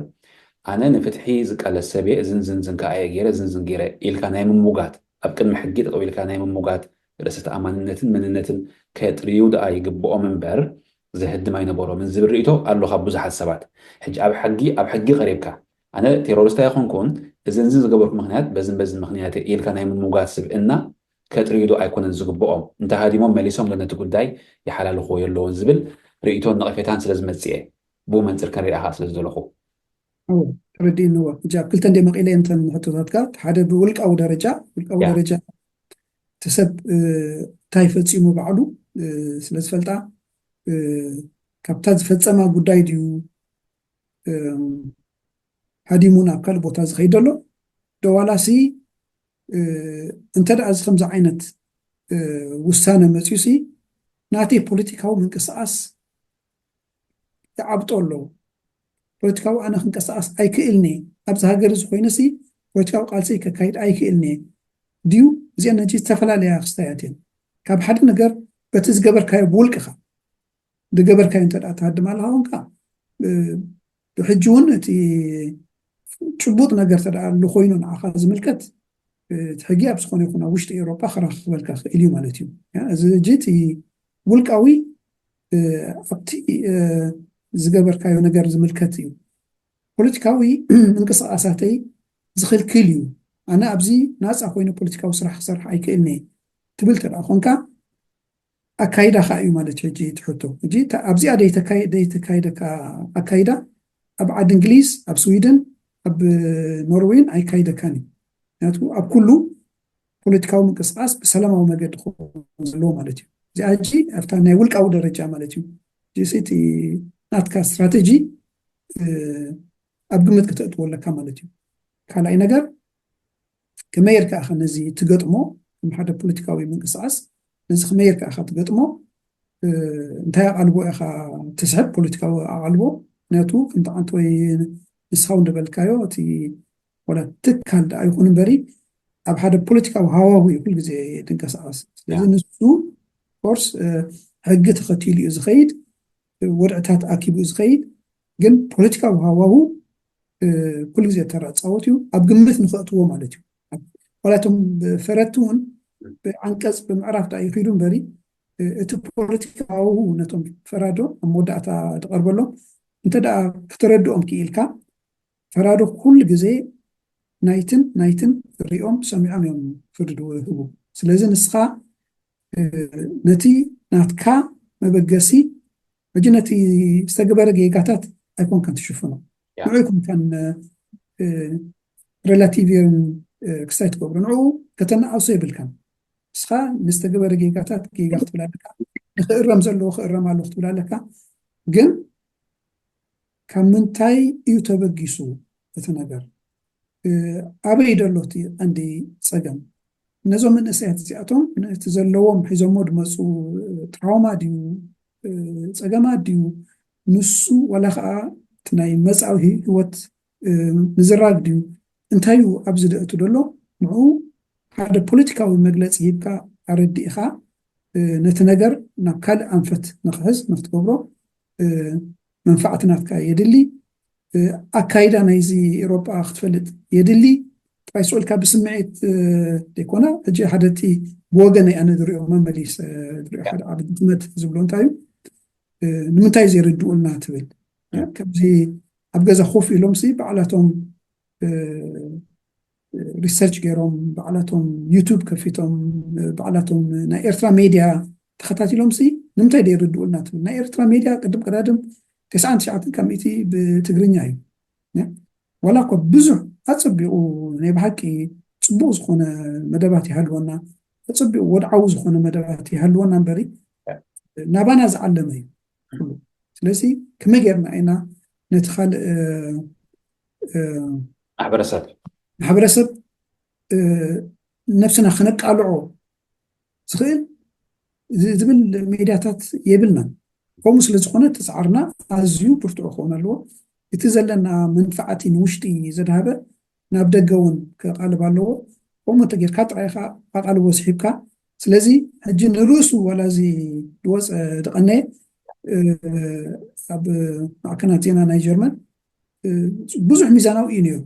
ኣነ ንፍትሒ ዝቃለስ ሰብ እየ፣ እዝን ዝንዝን ከዓ እየ ገይረ፣ እዝን ዝን ገይረ ኢልካ ናይ ምሙጋት፣ ኣብ ቅድሚ ሕጊ ጠጠው ኢልካ ናይ ምሙጋት፣ ርእሰ ተኣማንነትን መንነትን ከጥርዩ ደኣ ይግብኦም እምበር ዘህድም ኣይነበሮምን ዝብል ርእይቶ ኣሎ ካብ ብዙሓት ሰባት። ሕጂ ኣብ ሕጊ ኣብ ሕጊ ቀሪብካ ኣነ ቴሮሪስት ኣይኮንኩን፣ እዝን እዝን ዝገበርኩ ምክንያት በዝን በዝን ምክንያት ኢልካ ናይ ምሙጋት ስብእና ከጥርዩ ዶ ኣይኮነን ዝግብኦም? እንተሃዲሞም መሊሶም ዶ ነቲ ጉዳይ ይሓላልኽዎ የለውን ዝብል ርእይቶን ነቐፌታን ስለ ዝመጽእ እየ። ብኡ መንጽር ክንሪኣ ከዓ ስለ ዝደለኹ። ተረዲእንዎ። ሕጂ ኣብ ክልተ እንደ መቂለ እየን እተን ሕቶታትካ። ሓደ ብውልቃዊ ደረጃ ውልቃዊ ደረጃ እቲ ሰብ እንታይ ፈፂሙ ባዕሉ ስለ ዝፈልጣ ካብታ ዝፈፀማ ጉዳይ ድዩ ሃዲሙ ናብ ካልእ ቦታ ዝኸይድ ዘሎ ዶ ዋላሲ እንተ ደኣ እዚ ከምዚ ዓይነት ውሳነ መፅዩ ሲ ናተይ ፖለቲካዊ ምንቅስቃስ ይዓብጦ ኣለዉ። ፖለቲካዊ ኣነ ክንቀሳቀስ ኣይክእልኒ ኣብዚ ሃገር እዚ ኮይነ ሲ ፖለቲካዊ ቃልሲ ከካይድ ኣይክእልኒ ድዩ? እዚአን ነጂ ዝተፈላለያ ክስታያት እየን። ካብ ሓደ ነገር በቲ ዝገበርካዮ ብውልቅኻ ዝገበርካዮ እንተ ደኣ ትሃድም ኣለኻ ኮንካ፣ እ፣ ብሕጂ እውን እቲ ጭቡጥ ነገር እንተ ደኣ ኣሎ ኮይኑ ንዓኻ ዝምልከት፣ እ፣ እቲ ሕጊ ኣብ ዝኾነ ይኹን ኣብ ውሽጢ ኤውሮጳ ክረኽበልካ ክእል እዩ ማለት እዩ። ያ፣ እዚ ሕጂ እቲ ውልቃዊ፣ እ፣ ኣብቲ፣ እ፣ ዝገበርካዮ ነገር ዝምልከት እዩ። ፖለቲካዊ ምንቅስቃሳተይ ዝኽልክል እዩ። ኣነ ኣብዚ ናፃ ኮይኑ ፖለቲካዊ ስራሕ ክሰርሕ ኣይክእልን እየ ትብል እንተ ደኣ ኮንካ፣ ኣካይዳኻ እዩ ማለት እዩ። ሕጂ እቲ ሕቶ፣ ሕጂ እታ ኣብዚኣ ደይተካየ-፣ ደይተካየደካ ኣካይዳ ኣብ ዓዲ እንግሊዝ፣ ኣብ ስዊድን፣ ኣብ ኖርዌይን ኣይካይደካን እዩ። ምክንያቱ ኣብ ኩሉ ፖለቲካዊ ምንቅስቃስ ብሰላማዊ መገዲ ክኸውን ዘለዎ ማለት እዩ። እዚኣ ሕጂ ኣብታ ናይ ውልቃዊ ደረጃ ማለት እዩ። ሕጂ እቲ ናትካ ስትራተጂ፣ እ፣ ኣብ ግምት ክተእትዎ ኣለካ ማለት እዩ። ካልኣይ ነገር፣ ከመይ ጌርካ ኢኻ ነዚ ትገጥሞ? ከም ሓደ ፖለቲካዊ ምንቅስቃስ ነዚ ከመይ ጌርካ ኢኻ ትገጥሞ? እ፣ እንታይ ኣቓልቦ ኢኻ ትስሕብ? ፖለቲካዊ ኣቓልቦ። ምክንያቱ ከምቲ ዓንተ ወይ ንስኻ እውን እንደበልካዮ፣ እቲ ዋላ ትካል ደኣ ይኹን እምበሪ ኣብ ሓደ ፖለቲካዊ ሃዋሁ እዩ ኩሉ ግዜ ዝንቀሳቐስ። ስለዚ ያ። ንሱ ኮርስ፣ እ፣ ሕጊ ተኸቲሉ እዩ ዝኸይድ፣ ወድዕታት ኣኪቡ እዩ ዝኸይድ። ግን ፖለቲካዊ ሃዋሁ፣ እ፣ ኩሉ ግዜ ተራ ጻወት እዩ፣ ኣብ ግምት ንኸእትዎ ማለት እዩ። ዋላ እቶም ፈረድቲ እውን ብዓንቀጽ ብምዕራፍ ደኣ ይኺዱ እምበሪ፣ እ፣ እቲ ፖለቲካዊ ሃዋሁ ነቶም ፈራዶ ኣብ መወዳእታ ዝቐርበሎም እንተ ደኣ ከተረድኦም ክኢልካ፣ ፈራዶ ኩሉ ግዜ ናይትን ናይትን ሪኦም ሰሚዖም እዮም ፍርዲ ዝህቡ። ስለዚ ንስኻ፣ እ፣ ነቲ ናትካ መበገሲ፣ ሕጂ ነቲ ዝተገበረ ጌጋታት ኣይኮንካን ትሽፍኖ። ያ። ንዑ ኣይኮንካን፣ እ፣ ሬላቲቭን፣ እ፣ ክስታይ ትገብሮ። ንዑ ከተነኣእሶ የብልካን። ንስኻ ንዝተገበረ ጌጋታት ጌጋ ክትብል ኣለካ። ንኽእረም ዘለዎ ክእረም ኣለዎ ክትብል ኣለካ። ግን ካብ ምንታይ እዩ ተበጊሱ እቲ ነገር? እ፣ ኣበይ ደሎ እቲ ቀንዲ ጸገም? ነዞም መንእሰያት እዚኣቶም ነቲ ዘለዎም ሒዞሞ ዝመጹ፣ እ፣ ትራውማ ድዩ፣ እ፣ ጸገማት ድዩ? ንሱ ዋላ ኸኣ እቲ ናይ መጻኢ ህይወት፣ እ፣ ምዝራግ ድዩ? እንታይ እዩ ኣብዚ ዘእቱ ዘሎ? ንዑ ሓደ ፖለቲካዊ መግለጺ ሂብካ ኣረዲእኻ፣ እ፣ ነቲ ነገር ናብ ካልእ ኣንፈት ንኽሕዝ ንክትገብሮ፣ እ፣ መንፋዕቲ ናትካ የድሊ። እ፣ ኣካይዳ ናይዚ ኤውሮጳ ክትፈልጥ የድሊ። ጥራይ ስቕ ኢልካ ብስምዒት፣ እ፣ ዘይኮነ፣ ሕጂ ሓደ እቲ ብወገነይ ኣነ ዝሪኦ መመሊስ፣ እ፣ ዝሪኦ ሓደ ዓቢ ድኽመት ዝብሎ እንታይ እዩ? እ፣ ንምንታይ ዘይርድኡልና ትብል። እ። ከምዚ ኣብ ገዛ ኮፍ ኢሎምሲ ባዕላቶም፣ እ፣ ሪሰርች ገይሮም፣ ባዕላቶም ዩቱብ ከፊቶም፣ ባዕላቶም ናይ ኤርትራ ሜድያ ተኸታቲሎምሲ ንምንታይ ደይርድኡልና ትብል። ናይ ኤርትራ ሜድያ ቅድም ቀዳድም ተስዓን ትሽዓተን ካብ ሚእቲ ብትግርኛ እዩ። ያ? ዋላ እኳ ብዙሕ ኣጸቢቑ ናይ ብሓቂ ጽቡቕ ዝኾነ መደባት ይሃልወና፣ ኣጸቢቑ ወድዓዊ ዝኾነ መደባት ይሃልወና እምበሪ፣ ናባና ዝዓለመ እዩ ኩሉ። ስለዚ ከመይ ጌርና ኢና ነቲ ካልእ፣ እ፣ እ፣ ማሕበረሰብ። ማሕበረሰብ፣ እ፣ ነብስና ከነቃልዖ ዝኽእል ዝ-፣ ዝብል ሜድያታት የብልናን። ከምኡ ስለ ዝኾነ እቲ ጻዕርና ኣዝዩ ብርቱዕ ክኸውን ኣለዎ። እቲ ዘለና መንፋዕቲ ንውሽጢ ዘድሃበ ናብ ደገ እውን ከቓልብ ኣለዎ። ከምኡ እንተጌርካ ጥራይ ኢኻ ኣቓልቦ ስሒብካ። ስለዚ ሕጂ ንርእሱ ዋላ እዚ ዝወጸ ዝቐነየ፣ እ፣ ኣብ ማዕከናት ዜና ናይ ጀርመን፣ እ፣ ብዙሕ ሚዛናዊ እዩ ነይሩ።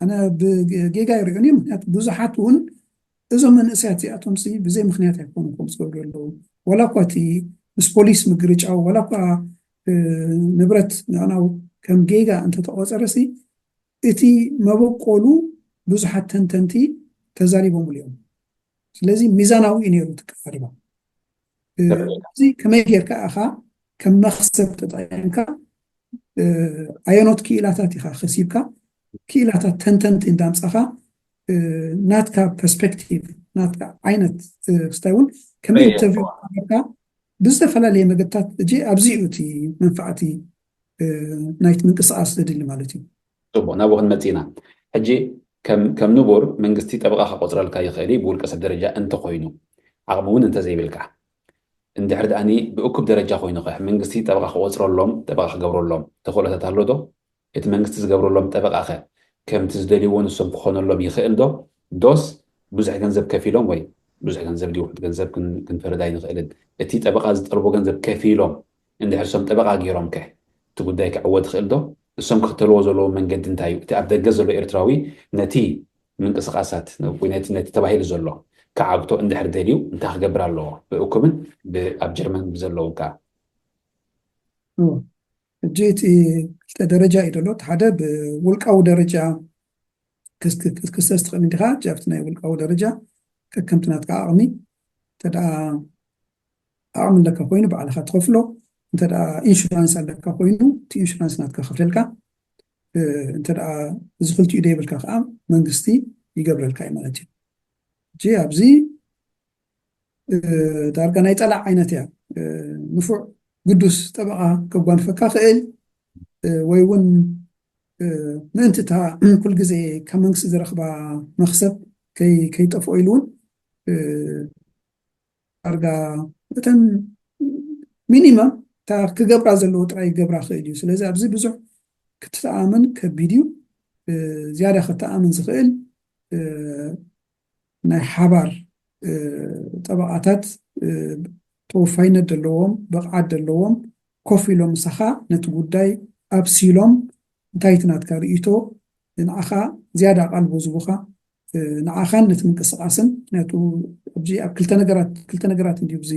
ኣነ ብጌጋ ይሪኦን እዮም። ምክንያቱ ብዙሓት እውን እዞም መንእሰያት እዚኣቶም ሲ ብዘይ ምክንያት ኣይኮኑን ከምኡ ዝገብሩ ዘለዉ። ዋላ እኳ እቲ ምስ ፖሊስ ምግርጫው፣ ዋላ እኳ፣ እ፣ ንብረት ምዕናው ከም ጌጋ እንተተቆጸረ ሲ እቲ መበቆሉ ብዙሓት ተንተንቲ ተዛሪቦምሉ እዮም። ስለዚ ሚዛናዊ እዩ ነይሩ እቲ ኣቀራርባ። እ፣ እዚ ከመይ ጌርካ ኢኻ ከም መኽሰብ ተጠቂምካ፣ እ፣ ኣየኖት ክኢላታት ኢኻ ከሲብካ፣ ክኢላታት ተንተንቲ እንዳምጻኻ፣ እ፣ ናትካ ፐርስፔክቲቭ፣ ናትካ ዓይነት፣ እ፣ ክስታይ እውን ከመይ ከመይ ኢንተርቪው ጌርካ? ጌርካ ብዝተፈላለየ መገድታት፣ እጂ ኣብዚ እዩ እቲ መንፋዕቲ፣ እ፣ ናይቲ ምንቅስቃስ ዘድሊ ማለት እዩ። ጽቡቕ፣ ናብኡ ክንመጽእ ኢና። ሕጂ ከም፣ ከም ንቡር መንግስቲ ጠበቓ ክቆጽረልካ ይኽእል እዩ፣ ብውልቀ ሰብ ደረጃ እንተኾይኑ፣ ዓቕሚ እውን እንተዘይብልካ። እንድሕር ደኣኒ ብእኩብ ደረጃ ኮይኑ ኸ መንግስቲ ጠበቓ ክቆጽረሎም፣ ጠበቓ ክገብረሎም ተኽእሎታት ኣሎ ዶ? እቲ መንግስቲ ዝገብረሎም ጠበቓ ኸ ከምቲ ዝደልይዎ ንሶም ክኾነሎም ይኽእል ዶ? ዶስ ብዙሕ ገንዘብ ከፊሎም ወይ ብዙሕ ገንዘብ ድዩ ውሑድ ገንዘብ ክን- ክንፈርድ ኣይንኽእልን። እቲ ጠበቓ ዝጠልቦ ገንዘብ ከፊሎም እንድሕር እሶም ጠበቓ ገይሮም ከ እቲ ጉዳይ ክዕወት ይኽእል ዶ? እሶም ክኽተልዎ ዘለዎ መንገዲ እንታይ እዩ? እቲ ኣብ ደገ ዘሎ ኤርትራዊ ነቲ ምንቅስቃሳት ወይ ነቲ ነቲ ተባሂሉ ዘሎ ክዓግቶ እንድሕር ደልዩ እንታይ ክገብር ኣለዎ? ብእኩብን ብ- ኣብ ጀርመን ብዘለዉ ከዓ ሕጂ እቲ ክልተ ደረጃ እዩ ዘሎ። እቲ ሓደ ብውልቃዊ ደረጃ ክስ- ክስ- ክሰስ ትኽእል እንዲኻ። ኣብቲ ናይ ውልቃዊ ደረጃ ከከምቲ ናትካ ዓቕሚ፣ እንተ ደኣ ዓቕሚ ኣለካ ኮይኑ ባዕልኻ ትኸፍሎ፣ እንተ ደኣ ኢንሹራንስ ኣለካ ኮይኑ እቲ ኢንሹራንስ ናትካ ከፍለልካ፣ እ፣ እንተ ደኣ እዚ ክልቲኡ ደይብልካ ከዓ መንግስቲ ይገብረልካ እዩ ማለት እዩ። ሕጂ ኣብዚ እ፣ ዳርጋ ናይ ጸላእ ዓይነት እያ። እ፣ ንፉዕ ግዱስ ጠበቓ ከጓንፈካ ክእል፣ እ፣ ወይ እውን እ፣ ምእንቲ እታ ኩል ግዜ ካብ መንግስቲ ዝረኽባ መኽሰብ ከይ- ከይጠፍኦ ኢሉ እውን እ፣ ዳርጋ እተን ሚኒመም እታ ክገብራ ዘለዎ ጥራይ ይገብራ ክእል እዩ። ስለዚ ኣብዚ ብዙሕ ክትተኣምን ከቢድ እዩ። እ፣ ዝያዳ ከተኣምን ዝኽእል እ፣ ናይ ሓባር እ፣ ጠበቓታት እ፣ ተወፋይነት ዘለዎም፣ ብቕዓት ዘለዎም፣ ኮፍ ኢሎም ምሳኻ ነቲ ጉዳይ ኣብሲሎም እንታይ እቲ ናትካ ርእይቶ ንዓኻ ዝያዳ ኣቓልቦ ዝቡኻ እ፣ ንዓኻን ነቲ ምንቅስቃስን። ምክንያቱ ኣብዚ ኣብ ክልተ ነገራት ክልተ ነገራት እንዲዩ እዚ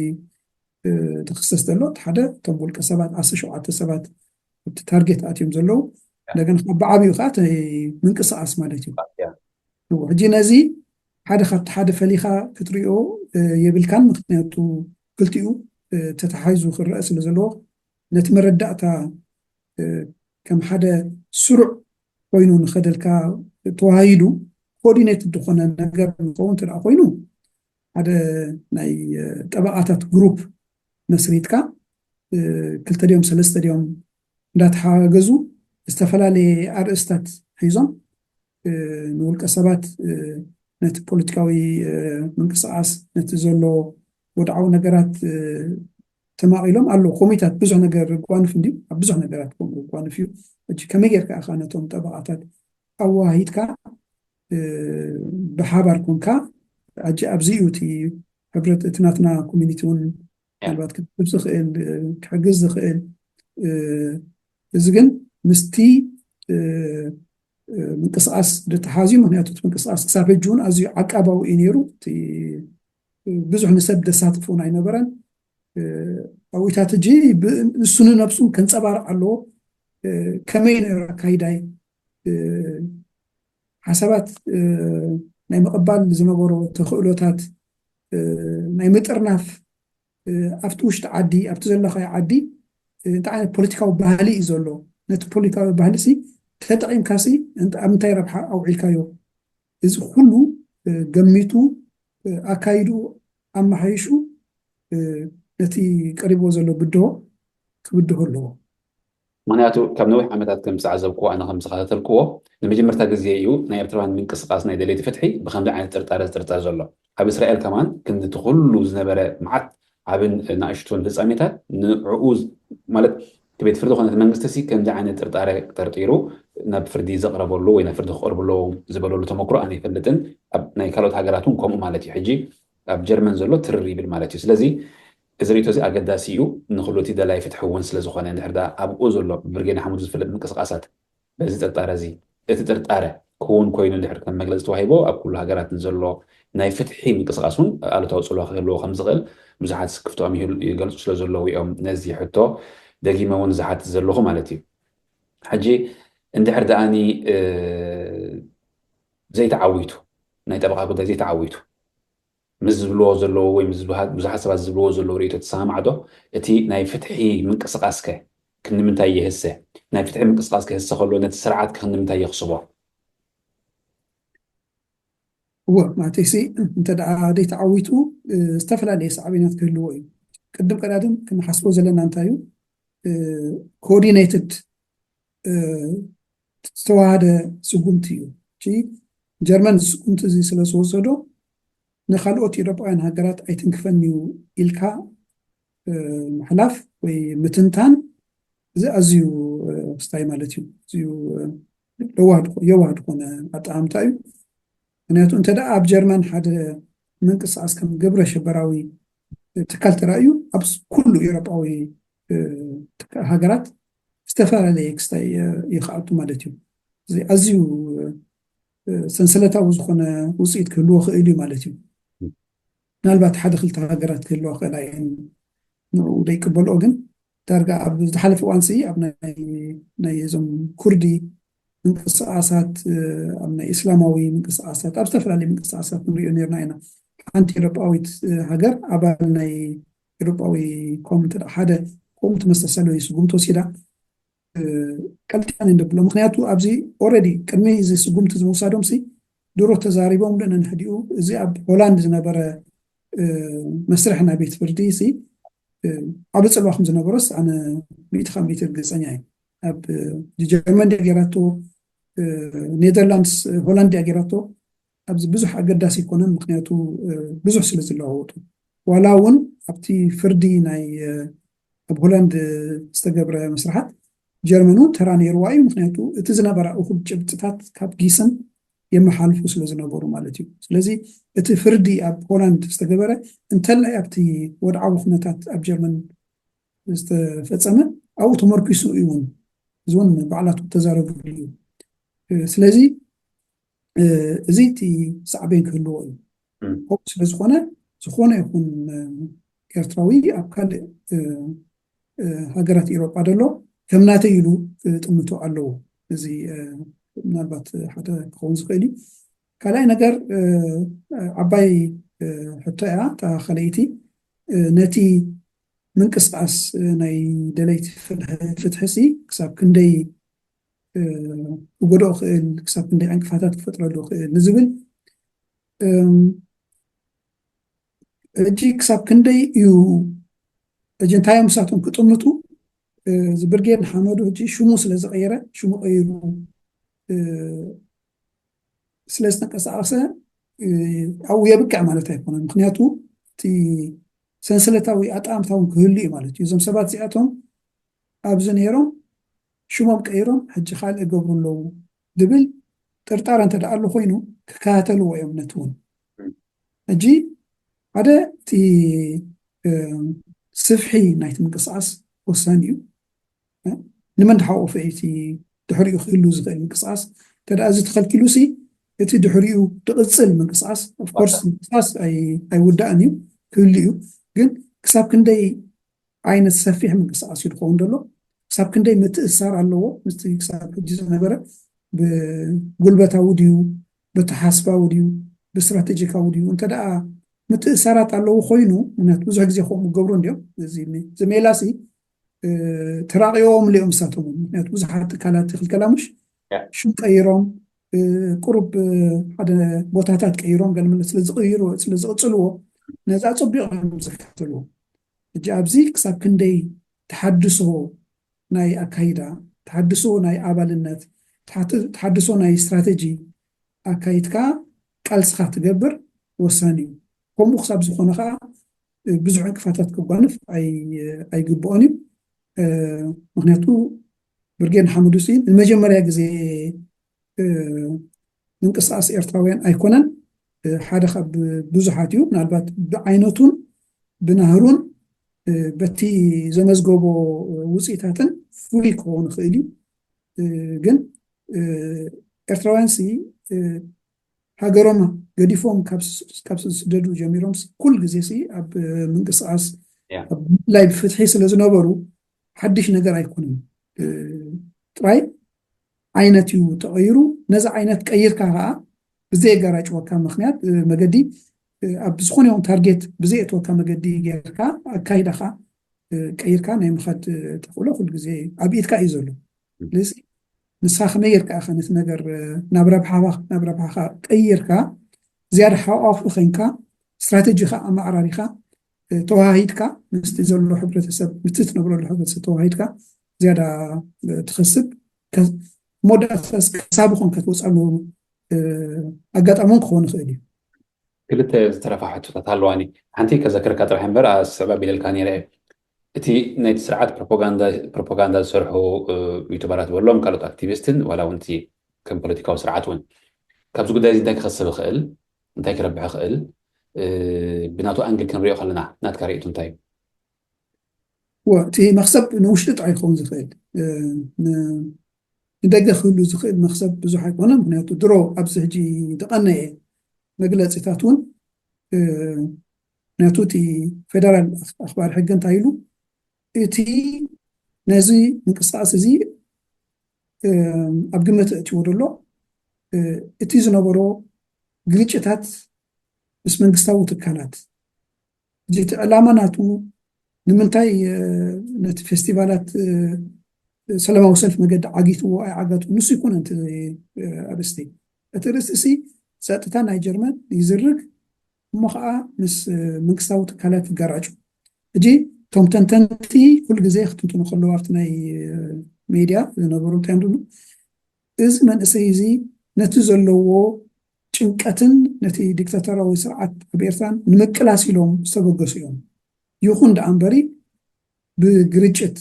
እ፣ እቲ ክሰስ ዘሎ። እቲ ሓደ እቶም ውልቀ ሰባት ዓሰርተ ሸውዓተ ሰባት እቲ ታርጌት ኣትዮም ዘለዉ፣ እንደገና ከዓ ብዓብዩ ከዓ እቲ ምንቅስቃስ ማለት እዩ። ሕጂ ነዚ ሓደ ካብቲ ሓደ ፈሊኻ ክትሪኦ እ፣ የብልካን። ምክንያቱ ክልቲኡ እ፣ ተተሓይዙ ክረአ ስለ ዘለዎ ነቲ መረዳእታ እ፣ ከም ሓደ ስሩዕ ኮይኑ ንኸደልካ ተዋሂዱ ኮኦርዲኔትድ ዝኾነ ነገር ንኸውን እንተ ደኣ ኮይኑ ሓደ ናይ እ፣ ጠበቓታት ግሩፕ መስሪትካ እ፣ ክልተ ድዮም ሰለስተ ድዮም እንዳተሓጋገዙ ዝተፈላለየ ኣርእስታት ሒዞም እ፣ ንውልቀ ሰባት እ፣ ነቲ ፖለቲካዊ እ፣ ምንቅስቃስ ነቲ ዘሎ ወድዓዊ ነገራት እ፣ ተማቒሎም ኣለዉ። ኮሚታት ብዙሕ ነገር ጓንፍ እንድዩ ኣብ ብዙሕ ነገራት ኮም ጓንፍ እዩ። ሕጂ ከመይ ጌርካ ኢኻ ነቶም ጠበቓታት ኣዋሂድካ እ፣ ብሓባር ኮንካ ሕጂ ኣብዚ እዩ እቲ ሕብረት እቲ ናትና ኮሚኒቲ እውን ምናልባት ክድግፍ ዝኽእል እ፣ ክሕግዝ ዝኽእል እ፣ እዚ ግን ምስቲ እ፣ እ፣ ምንቅስቃስ ዝተሓዝዩ። ምክንያቱ እቲ ምንቅስቃስ ክሳብ ሕጂ እውን ኣዝዩ ዓቃባዊ እዩ ነይሩ። እቲ ብዙሕ ንሰብ ደሳትፍ እውን ኣይነበረን። እ፣ ኣብኡታት ሕጂ ብ- ንሱ ንነብሱ ከንፀባርቕ ኣለዎ። እ፣ ከመይ ነይሩ ኣካይዳይ እ፣ ሓሳባት እ፣ ናይ ምቕባል ዝነበሮ ተኽእሎታት እ፣ ናይ ምጥርናፍ እ፣ ኣብቲ ውሽጢ ዓዲ ኣብቲ ዘለኻዮ ዓዲ እ፣ እንታይ ዓይነት ፖለቲካዊ ባህሊ እዩ ዘሎ፣ ነቲ ፖለቲካዊ ባህሊ ሲ ተጠቒምካ ሲ እንት- ኣብ ምንታይ ረብሓ ኣውዒልካዮ? እዚ ኩሉ እ፣ ገሚቱ እ፣ ኣካይዱ ኣመሓይሹ እ፣ ነቲ ቀሪብዎ ዘሎ ብድሆ ክብድሆ ኣለዎ። ምክንያቱ ካብ ነዊሕ ዓመታት ከም ዝተዓዘብክዎ ኣነ ከም ዝተኸታተልክዎ ንመጀመርታ ግዜ እዩ ናይ ኤርትራውያን ምንቅስቃስ ናይ ደለይቲ ፍትሒ ብከምዚ ዓይነት ጥርጣረ ዝጥርጠር ዘሎ። ኣብ እስራኤል ከማን ክንዲ እቲ ኩሉ ዝነበረ መዓት ዓብን ንእሽቶን ፍጻሜታት ንዕኡ ዝ- ማለት እቲ ቤት ፍርዲ ኮነ እቲ መንግስቲ ሲ ከምዚ ዓይነት ጥርጣረ ጠርጢሩ ናብ ፍርዲ ዘቕረበሉ ወይ ናብ ፍርዲ ክቐርቡ ኣለዎም ዝበለሉ ተመክሮ ኣነ ይፈልጥን ኣብ ናይ ካልኦት ሃገራት እውን ከምኡ ማለት እዩ። ሕጂ ኣብ ጀርመን ዘሎ ትርር ይብል ማለት እዩ። ስለዚ እዚ ርእይቶ እዚ ኣገዳሲ እዩ። ንክሉ እቲ ደላይ ፍትሒ እውን ስለ ዝኾነ እንድሕር ደኣ ኣብኡ ዘሎ ብብርጌድ ሓሙዱ ዝፍለጥ ምንቅስቃሳት በዚ ጥርጣረ እዚ እቲ ጥርጣረ ክውን ኮይኑ እንድሕር ከም መግለፂ ተዋሂቦ ኣብ ኩሉ ሃገራት ንዘሎ ናይ ፍትሒ ምንቅስቃስ እውን ኣሉታዊ ፅልዋ ክህልዎ ከም ዝኽእል ብዙሓት ስክፍትኦም ይህል- ይገልፁ ስለ ዘለዉ እዮም ነዚ ሕቶ ደጊመ እውን ዝሓትት ዘለኹ ማለት እዩ። ሕጂ እንድሕር ደኣኒ እ፣ ዘይተዓዊቱ ናይ ጠበቓ ጉዳይ ዘይተዓዊቱ ምስ ዝብልዎ ዘለዉ ወይ ምስ ብዙሃ- ብዙሓት ሰባት ዝብልዎ ዘለዉ ርእይቶ ትሰማማዕ ዶ? እቲ ናይ ፍትሒ ምንቅስቃስከ ክንምንታይ ይህሰ? ናይ ፍትሒ ምንቅስቃስ ክህሰ ከሎ ነቲ ስርዓት ክንምንታይ የኽስቦ? እወ ማለተይሲ እንተ ደኣ ዘይተዓዊቱ እ፣ ዝተፈላለየ ሳዕቤናት ክህልዎ እዩ። ቅድም ቀዳድም ክንሓስቦ ዘለና እንታይ እዩ? ኮኦርዲኔትድ ዝተዋሃደ ስጉምቲ እዩ። እቲ ጀርመን እዚ ስጉምቲ እዚ ስለ ዝወሰዶ ንካልኦት ኤውሮጳውያን ሃገራት ኣይትንክፈን እዩ ኢልካ እ፣ ምሕላፍ ወይ ምትንታን እዚ ኣዝዩ እ፣ ክስታይ ማለት እዩ። ኣዝዩ እ፣ ለዋህ ድኮ- የዋህ ዝኾነ ኣጠማምታ እዩ። ምክንያቱ እንተ ደኣ ኣብ ጀርመን ሓደ ምንቅስቃስ ከም ግብረ ሽበራዊ ትካል ተራእዩ ኣብ ኩሉ ኤውሮጳዊ ሃገራት ዝተፈላለየ ክስታይ ይክኣቱ ማለት እዩ። እዚ ኣዝዩ ሰንሰለታዊ ዝኾነ ውፅኢት ክህልዎ ክእል እዩ ማለት እዩ። ምናልባት ሓደ ክልተ ሃገራት ክህልዋ ክእላ እየን ንኡ ዘይቅበልኦ፣ ግን ዳርጋ ኣብ ዝሓለፈ እዋን ሲ ኣብ ናይ እዞም ኩርዲ ምንቅስቃሳት፣ ኣብ ናይ እስላማዊ ምንቅስቃሳት፣ ኣብ ዝተፈላለዩ ምንቅስቃሳት ንሪኦ ነርና ኢና። ሓንቲ ኤውሮጳዊት ሃገር ኣባል ናይ ኤውሮጳዊ ኮም ሓደ ኮም ተመሳሳለዊ ስጉምቲ ወሲዳ ቀልጢፋ ንደብሎ። ምክንያቱ ኣብዚ ኦረዲ ቅድሚ እዚ ስጉምቲ ዝምውሳዶም ሲ ድሮ ተዛሪቦም ዶ ነንሕዲኡ እዚ ኣብ ሆላንድ ዝነበረ መስርሕ ናይ ቤት ፍርዲ ሲ ዓብ ፅልዋ ከም ዝነበሮስ ኣነ ሚእቲ ካብ ሚእቲ ርግፀኛ እየ። ኣብ ጀርመን ድያ ገይራቶ፣ ኔዘርላንድስ፣ ሆላንድ ድያ ገይራቶ፣ ኣብዚ ብዙሕ ኣገዳሲ ኣይኮነን። ምክንያቱ ብዙሕ ስለ ዝለዋወጡ ዋላ እውን ኣብቲ ፍርዲ ናይ ኣብ ሆላንድ ዝተገብረ መስርሓት ጀርመን እውን ተራ ነይርዋ እዩ። ምክንያቱ እቲ ዝነበራ እኹል ጭብጥታት ካብ ጊስን የመሓልፉ ስለ ዝነበሩ ማለት እዩ። ስለዚ እቲ ፍርዲ ኣብ ሆላንድ ዝተገበረ እንተላይ ኣብቲ ወድዓዊ ኩነታት ኣብ ጀርመን ዝተፈፀመ ኣብኡ ተመርኪሱ እዩ እውን እዚ እውን ባዕላቱ ተዛረቡ እዩ። ስለዚ እዚ እቲ ሳዕቤን ክህልዎ እዩ። ከምኡ ስለ ዝኾነ ዝኾነ ይኹን ኤርትራዊ ኣብ ካልእ ሃገራት ኤውሮጳ ደሎ ከም ናተይ ኢሉ ጥምቶ ኣለዎ። እዚ ምናልባት ሓደ ክኸውን ዝኽእል እዩ። ካልኣይ ነገር ዓባይ ሕቶ እያ እታ ካልኣይቲ። ነቲ ምንቅስቃስ ናይ ደለይቲ ፍትሒ ሲ ክሳብ ክንደይ ክጎድኦ ክእል፣ ክሳብ ክንደይ ዕንቅፋታት ክፈጥረሉ ክእል ንዝብል ሕጂ ክሳብ ክንደይ እዩ ሕጂ እንታይ እዮም ንሳቶም ክጥምቱ? እዚ ብርጌድ ንሓመዱ ሕጂ ሽሙ ስለ ዝቀየረ ሽሙ ቀይሩ ስለ ዝተንቀሳቀሰ ኣብኡ የብቅዕ ማለት ኣይኮነን። ምክንያቱ እቲ ሰንሰለታዊ ኣጠማምታ እውን ክህሉ እዩ ማለት እዩ። እዞም ሰባት እዚኣቶም ኣብዚ ነይሮም ሽሞም ቀይሮም ሕጂ ካልእ ገብሩ ኣለዉ ዝብል ጥርጣረ እንተ ደኣ ኣሎ ኮይኑ ክከታተልዎ እዮም ነቲ እውን። ሕጂ ሓደ እቲ ስፍሒ ናይቲ ምንቅስቃስ ወሳኒ እዩ። ንመን ድሓቆፈ እቲ ድሕሪኡ ክህሉ ዝኽእል ምንቅስቃስ እንተ ደኣ እዚ ተኸልኪሉ ሲ እቲ ድሕሪኡ ድቕፅል ምንቅስቃስ ኦፍኮርስ ምንቅስቃስ ኣይውዳእን እዩ ክህሉ እዩ። ግን ክሳብ ክንደይ ዓይነት ሰፊሕ ምንቅስቃስ እዩ ዝኸውን ዘሎ? ክሳብ ክንደይ ምትእስሳር ኣለዎ ምስቲ ክሳብ ሕጂ ዝነበረ? ብጉልበታዊ ድዩ፣ ብተሓስባዊ ድዩ፣ ብስትራቴጂካዊ ድዩ? እንተ ደኣ ምትእስሳራት ኣለዎ ኮይኑ፣ ምክንያቱ ብዙሕ ግዜ ከምኡ ገብሩ እንዲዮም። እዚ ሜላ ሲ ተራቂዎም ሊኦም እሳቶም። ምክንያቱ ብዙሓት ትካላት ይክልከላ ምሽ ሽም ቀይሮም ቁሩብ ሓደ ቦታታት ቀይሮም ገለ ስለ ዝቅይሩ ስለ ዝቅፅልዎ ነዚ ኣፀቢቆም እዮም ዝከታተልዎ። ሕጂ ኣብዚ ክሳብ ክንደይ ተሓድሶ ናይ ኣካይዳ፣ ተሓድሶ ናይ ኣባልነት፣ ተሓድሶ ናይ ስትራተጂ ኣካይድካ ቃልስኻ ትገብር ወሳኒ እዩ። ከምኡ ክሳብ ዝኾነ ከዓ ብዙሕ ዕንቅፋታት ክጓንፍ ኣይግብኦን እዩ። ምክንያቱ ብርጌድ ንሓመዱ ሲ ንመጀመርያ ግዜ ምንቅስቃስ ኤርትራውያን ኣይኮነን። ሓደ ካብ ብዙሓት እዩ። ምናልባት ብዓይነቱን ብናህሩን በቲ ዘመዝገቦ ውፅኢታትን ፍሉይ ክኸውን ይኽእል እዩ። ግን ኤርትራውያን ሲ ሃገሮም ገዲፎም ካብ ዝስደዱ ጀሚሮም ኩሉ ግዜ ሲ ኣብ ምንቅስቃስ ኣብ ምፍላይ ብፍትሒ ስለ ዝነበሩ ሓድሽ ነገር ኣይኮነን። ጥራይ ዓይነት እዩ ተቐይሩ። ነዚ ዓይነት ቀይርካ ከዓ ብዘየጋራጭወካ ምክንያት መገዲ ኣብ ዝኾነ ይኹን ታርጌት ብዘየእትወካ መገዲ ጌርካ ኣካይዳኻ ቀይርካ ናይ ምኻድ ተኽእሎ ኩሉ ግዜ ኣብ ኢድካ እዩ ዘሎ። ስለዚ ንስኻ ከመይ ጌርካ ኢኻ ነቲ ነገር ናብ ረብሓኻ ናብ ረብሓኻ ቀይርካ ዝያዳ ሓቋፊ ኮይንካ ስትራተጂኻ ኣመዓራሪኻ ተዋሃሂድካ ምስቲ ዘሎ ሕብረተሰብ ምስቲ ትነብረሉ ሕብረተሰብ ተዋሂድካ ዝያዳ ትኸስብ መወዳእታ ከሳቢ ኮንካ ትወፅኣሉ ኣጋጣሚ እውን ክኸውን ይኽእል እዩ። ክልተ ዝተረፋ ሕቶታት ኣለዋኒ። ሓንቲ ከዘክረካ ጥራሕ እምበር ኣስዕባ ቢለልካ ነይረ እየ። እቲ ናይቲ ስርዓት ፕሮፓጋንዳ ዝሰርሑ ዩቱበራት በሎም ካልኦት ኣክቲቪስትን ዋላ እውን እቲ ከም ፖለቲካዊ ስርዓት እውን ካብዚ ጉዳይ እዚ እንታይ ክኸስብ ይኽእል እንታይ ክረብሕ ይኽእል ብናቱ ኣንግል ክንሪኦ ከለና ናትካ ርእይቶ እንታይ እዩ? እቲ መክሰብ ንውሽጢ ጥራይ ክኸውን ዝኽእል፣ ንደገ ክህሉ ዝኽእል መክሰብ ብዙሕ ኣይኮነን። ምክንያቱ ድሮ ኣብዚ ሕጂ ዝቐነየ መግለፂታት እውን፣ ምክንያቱ እቲ ፌደራል ኣኽባሪ ሕጊ እንታይ ኢሉ፣ እቲ ነዚ ምንቅስቃስ እዚ ኣብ ግምት እእትዎ ዘሎ እቲ ዝነበሮ ግርጭታት ምስ መንግስታዊ ትካላት፣ እቲ ዕላማ ናቱ ንምንታይ ነቲ ፌስቲቫላት ሰላማዊ ሰልፍ መገዲ ዓጊትዎ ኣይዓገቱ ንሱ ይኮነ እቲ ኣርእስቲ። እቲ ርእስቲ ሲ ጸጥታ ናይ ጀርመን ይዝርግ እሞ ከዓ ምስ መንግስታዊ ትካላት ይጋራጩ። ሕጂ እቶም ተንተንቲ ኩሉ ግዜ ክትንትኑ ከለዉ ኣብቲ ናይ ሜድያ ዝነበሩ እንታይ እዮም ዝብሉ፣ እዚ መንእሰይ እዚ ነቲ ዘለዎ ጭንቀትን ነቲ ዲክታቶራዊ ስርዓት ኣብ ኤርትራን ንምቅላስ ኢሎም ዝተበገሱ እዮም። ይኹን ደኣ እምበሪ ብግርጭት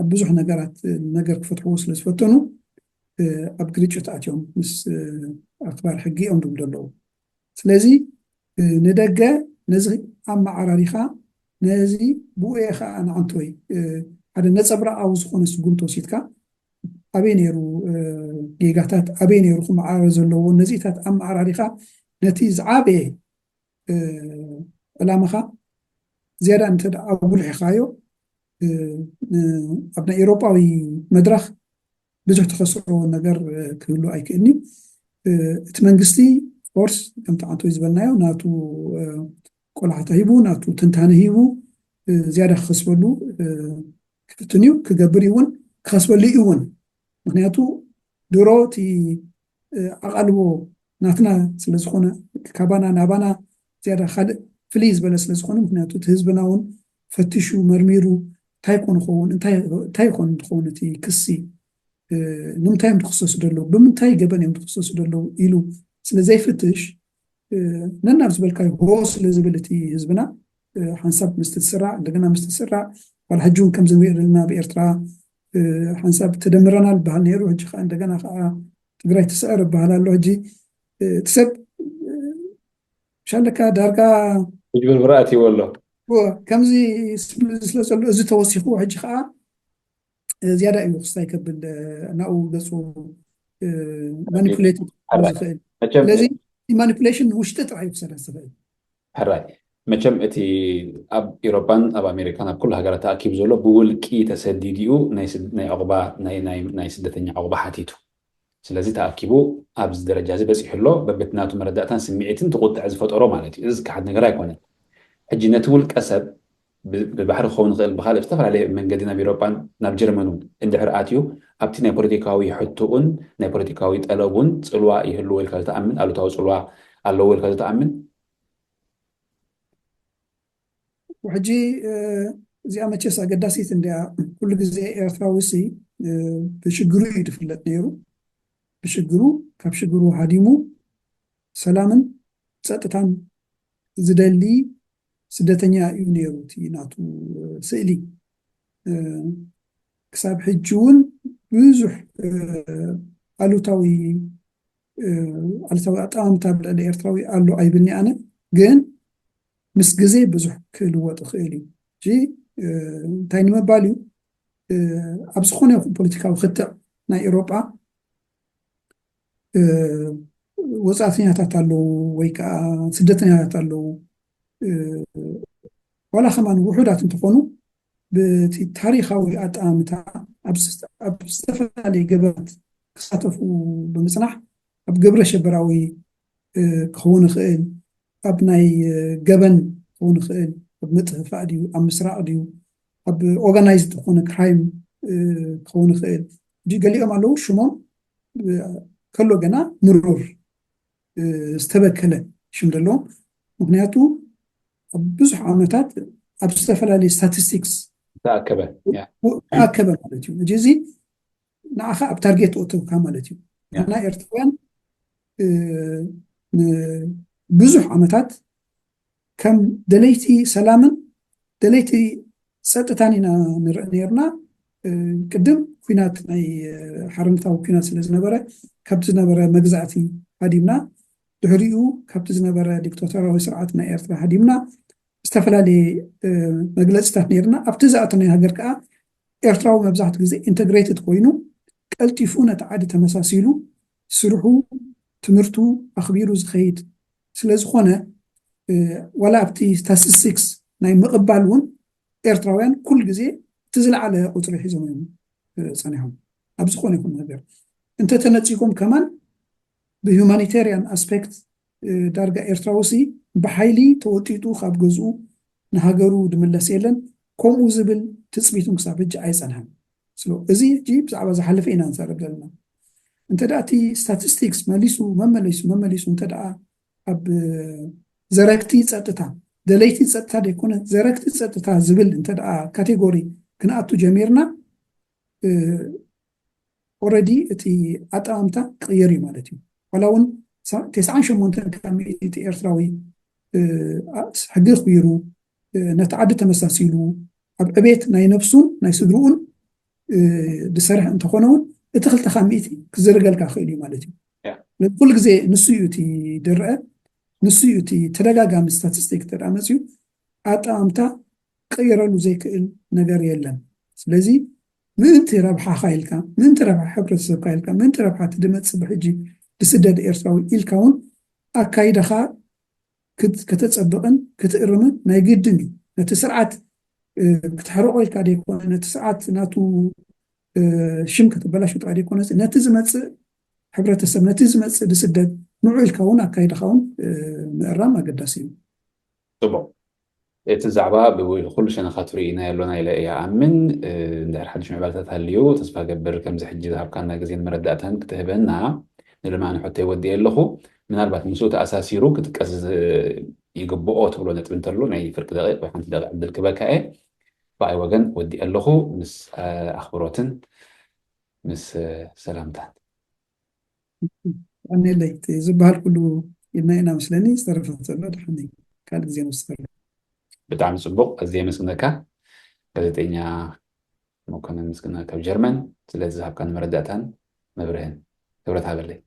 ኣብ ብዙሕ ነገራት ነገር ክፈትሕዎ ስለ ዝፈተኑ ኣብ ግርጭት ኣትዮም ምስ ኣክባር ሕጊ እዮም ዝብሉ ዘለዉ። ስለዚ ንደገ ነዚ ኣመዓራሪኻ ነዚ ብኡ እየ ከዓ ንዓንተወይ ሓደ ነፀብራቃዊ ዝኾነ ስጉምቲ ወሲድካ ኣበይ ነይሩ ጌጋታት ኣበይ ነይሩ ክመዓራረ ዘለዎ ነዚታት ኣመዓራሪኻ ነቲ ዝዓበየ ዕላማኻ ዝያዳ እንተ ኣጉልሒኻዮ ኣብ ናይ ኤውሮጳዊ መድረኽ ብዙሕ ተኸስሮ ነገር ክህሉ ኣይክእልኒ። እቲ መንግስቲ ኦፍኮርስ ከምቲ ዓንቶይ ዝበልናዮ ናቱ ቆላሕታ ሂቡ ናቱ ትንታነ ሂቡ ዝያዳ ክኸስበሉ ክፍትን እዩ ክገብር እውን ክኸስበሉ እዩ እውን ምክንያቱ ድሮ እቲ ኣቓልቦ ናትና ስለዝኾነ ካባና ናባና ዝያዳ ካልእ ፍልይ ዝበለ ስለዝኾነ ምክንያቱ እቲ ህዝብና እውን ፈቲሹ መርሚሩ እንታይ ኮን ኸውን እንታይ ኮን ትኸውን እቲ ክሲ ንምንታይ እዮም ትክሰሱ ደለዉ ብምንታይ ገበን እዮም ትክሰሱ ደለዉ ኢሉ ስለዘይፍትሽ ነናብ ዝበልካዮ ሆ ስለ ዝብል እቲ ህዝብና ሓንሳብ ምስ ትስራዕ እንደገና ምስ ትስራዕ ዋላ ሕጂ እውን ከምዚ ንሪኦ ዘለና ኣብ ኤርትራ ሓንሳብ ተደምረናል በሃል ነይሩ ሕጂ ከዓ እንደገና ከዓ ትግራይ ትስዕር ይበሃል ኣሎ ሕጂ እቲ ሰብ ሻለካ ዳርጋ ሕጂ ብርብር ኣትይዎ ኣሎ ከምዚ ስለ ዘሎ እዚ ተወሲኽዎ ሕጂ ከዓ ዝያዳ እዩ ክስታይ ከብል ናብኡ ገፁ ማኒፑሌት ዝኽእል ስለዚ ማኒፑሌሽን ውሽጢ ጥራሕ እዩ ክሰራ ዝኽእል ሕራይ መቸም እቲ ኣብ ኤሮፓን ኣብ ኣሜሪካን ኣብ ኩሉ ሃገራት ተኣኪቡ ዘሎ ብውልቂ ተሰዲድኡ ናይ ዕቁባ ናይ ስደተኛ ዕቁባ ሓቲቱ ስለዚ ተኣኪቡ ኣብዚ ደረጃ እዚ በፂሑ ኣሎ በብትናቱ መረዳእታን ስምዒትን ትቁጥዐ ዝፈጠሮ ማለት እዩ እዚ ክሓድ ነገር ኣይኮነን ሕጂ ነቲ ውልቀ ሰብ ብባሕሪ ክኸውን ይኽእል ብካልእ ዝተፈላለየ መንገዲ ናብ ኤሮጳን ናብ ጀርመን እውን እንድሕር ኣትዩ ኣብቲ ናይ ፖለቲካዊ ሕቶኡን ናይ ፖለቲካዊ ጠለቡን ፅልዋ ይህልዎ ኢልካ ዝተኣምን ኣሉታዊ ፅልዋ ኣለዎ ኢልካ ዝተኣምን ሕጂ እዚኣ መቸስ ኣገዳሲት እንዲያ ኩሉ ግዜ ኤርትራዊ ሲ ብሽግሩ እዩ ዝፍለጥ ነይሩ ብሽግሩ ካብ ሽግሩ ሃዲሙ ሰላምን ፀጥታን ዝደሊ ስደተኛ እዩ ነይሩ እቲ ናቱ ስእሊ ክሳብ ሕጂ እውን ብዙሕ ኣሉታዊ ኣሉታዊ ኣጠማምታ ኣብ ልዕሊ ኤርትራዊ ኣሎ ኣይብልኒ ኣነ ግን ምስ ግዜ ብዙሕ ክልወጥ ይኽእል እዩ እዚ እንታይ ንምባል እዩ ኣብ ዝኾነ ይኹን ፖለቲካዊ ክትዕ ናይ ኤሮጳ ወፃእተኛታት ኣለዉ ወይ ከዓ ስደተኛታት ኣለዉ ዋላ ከማን ውሑዳት እንትኾኑ ብቲ ታሪካዊ ኣጠማምታ ኣብ ዝተፈላለየ ገበናት ክሳተፉ ብምፅናሕ ኣብ ግብረ ሸበራዊ ክኸውን ይኽእል ኣብ ናይ ገበን ክኸውን ይኽእል ኣብ ምጥፍፋእ ድዩ ኣብ ምስራቅ ድዩ ኣብ ኦርጋናይዝድ ዝኾነ ክራይም ክኸውን ይኽእል እ ገሊኦም ኣለዉ ሽሞም ከሎ ገና ምሩር ዝተበከለ ሽም ዘለዎም ምክንያቱ ኣብ ብዙሕ ዓመታት ኣብ ዝተፈላለዩ ስታቲስቲክስ ተኣከበ ተኣከበ ማለት እዩ እዚ ንዓኻ ኣብ ታርጌት ተእተውካ ማለት እዩ እና ኤርትራውያን ብዙሕ ዓመታት ከም ደለይቲ ሰላምን ደለይቲ ፀጥታን ኢና ንርኢ ነርና ቅድም ኩናት ናይ ሓርነታዊ ኩናት ስለ ዝነበረ ካብቲ ዝነበረ መግዛእቲ ሃዲምና ድሕሪኡ ካብቲ ዝነበረ ዲክታቶራዊ ስርዓት ናይ ኤርትራ ሃዲምና ዝተፈላለየ መግለፅታት ነይርና። ኣብቲ ዝኣተናዮ ሃገር ከዓ ኤርትራዊ መብዛሕትኡ ግዜ ኢንተግሬትድ ኮይኑ ቀልጢፉ ነቲ ዓዲ ተመሳሲሉ ስርሑ ትምህርቱ ኣኽቢሩ ዝኸይድ ስለዝኾነ ዋላ ኣብቲ ስታቲስቲክስ ናይ ምቕባል እውን ኤርትራውያን ኩሉ ግዜ እቲ ዝለዓለ ቁፅሪ ሒዞም እዮም ጸኒሖም። ኣብ ዝኾነ ይኹን ነገር እንተተነፂጎም ከማን ብሁማኒቴሪያን ኣስፔክት ዳርጋ ኤርትራዊ ሲ ብሓይሊ ተወጢጡ ካብ ገዝኡ ንሃገሩ ድምለስ የለን። ከምኡ ዝብል ትፅቢት እውን ክሳብ ሕጂ ኣይፀንሐን። ስለ እዚ ሕጂ ብዛዕባ ዝሓለፈ ኢና ንዛረብ ዘለና። እንተ ደኣ እቲ ስታቲስቲክስ መሊሱ መመሊሱ መመሊሱ እንተ ደኣ ኣብ ዘረግቲ ፀጥታ ደለይቲ ፀጥታ ደይኮነ ዘረግቲ ፀጥታ ዝብል እንተ ደኣ ካቴጎሪ ክንኣቱ ጀሚርና ኦረዲ እቲ ኣጠማምታ ክቕየር እዩ ማለት እዩ። ዋላ እውን ተስዓን ሸሞንተን ካብ ሚእቲ ኤርትራዊ ሕጊ ኣኽቢሩ ነቲ ዓዲ ተመሳሲሉ ኣብ ዕቤት ናይ ነብሱን ናይ ስድርኡን ዝሰርሕ እንተኾነ እውን እቲ ክልተ ካብ ሚእቲ ክዝርገልካ ክእል እዩ ማለት እዩ። ኩሉ ግዜ ንሱ እዩ እቲ ድርአ፣ ንሱ እዩ እቲ ተደጋጋሚ ስታቲስቲክ ተዳ መፅዩ ኣጠማምታ ክቕየረሉ ዘይክእል ነገር የለን። ስለዚ ምእንቲ ረብሓኻ ኢልካ፣ ምእንቲ ረብሓ ሕብረተሰብካ ኢልካ፣ ምእንቲ ረብሓ እቲ ድመፅእ ብሕጂ ድስደድ ኤርትራዊ ኢልካ እውን ኣካይዳኻ ከተፀብቕን ክትእርምን ናይ ግድን እዩ። ነቲ ስርዓት ክተሕርቆ ኢልካ ደይኮነ፣ ነቲ ስርዓት ናቱ ሽም ከተበላሹ ጥራይ ደይኮነ፣ ነቲ ዝመፅእ ሕብረተሰብ፣ ነቲ ዝመፅእ ድስደድ ንዑ ኢልካ እውን ኣካይዳኻ እውን ምእራም ኣገዳሲ እዩ። ፅቡቅ። እቲ ዛዕባ ብኩሉ ሸነኻቱ ርኢና ያሎና ኢለ እየ ኣምን። እንድሕር ሓድሽ ምዕባለታት ሃልዩ ተስፋ ገብር ከምዚ ሕጂ ዝሃብካና ግዜን መረዳእታን ክትህበና ንልማኒ ሕቶ ይወዲ ኣለኹ። ምናልባት ምስኡ ተኣሳሲሩ ክጥቀስ ይግብኦ ትብሎ ነጥቢ እንተሎ ናይ ፍርቂ ደቂቕ ወይ ሓንቲ ደቂቕ ዕድል ክበካ እየ። ብኣይ ወገን ወዲ ኣለኹ ምስ ኣኽብሮትን ምስ ሰላምታን። ኣነለይ ዝበሃል ኩሉ ኢልና ኢና መስለኒ ዝተረፈ ዘሎ ድሓኒ ካልእ ግዜ ንወስደሉ። ብጣዕሚ ፅቡቅ፣ ኣዝየ የመስግነካ ጋዜጠኛ መኮንን ምስግና ካብ ጀርመን ስለዚ ዝሃብካኒ መረዳእታን መብርህን። ክብረት ሃበለይ።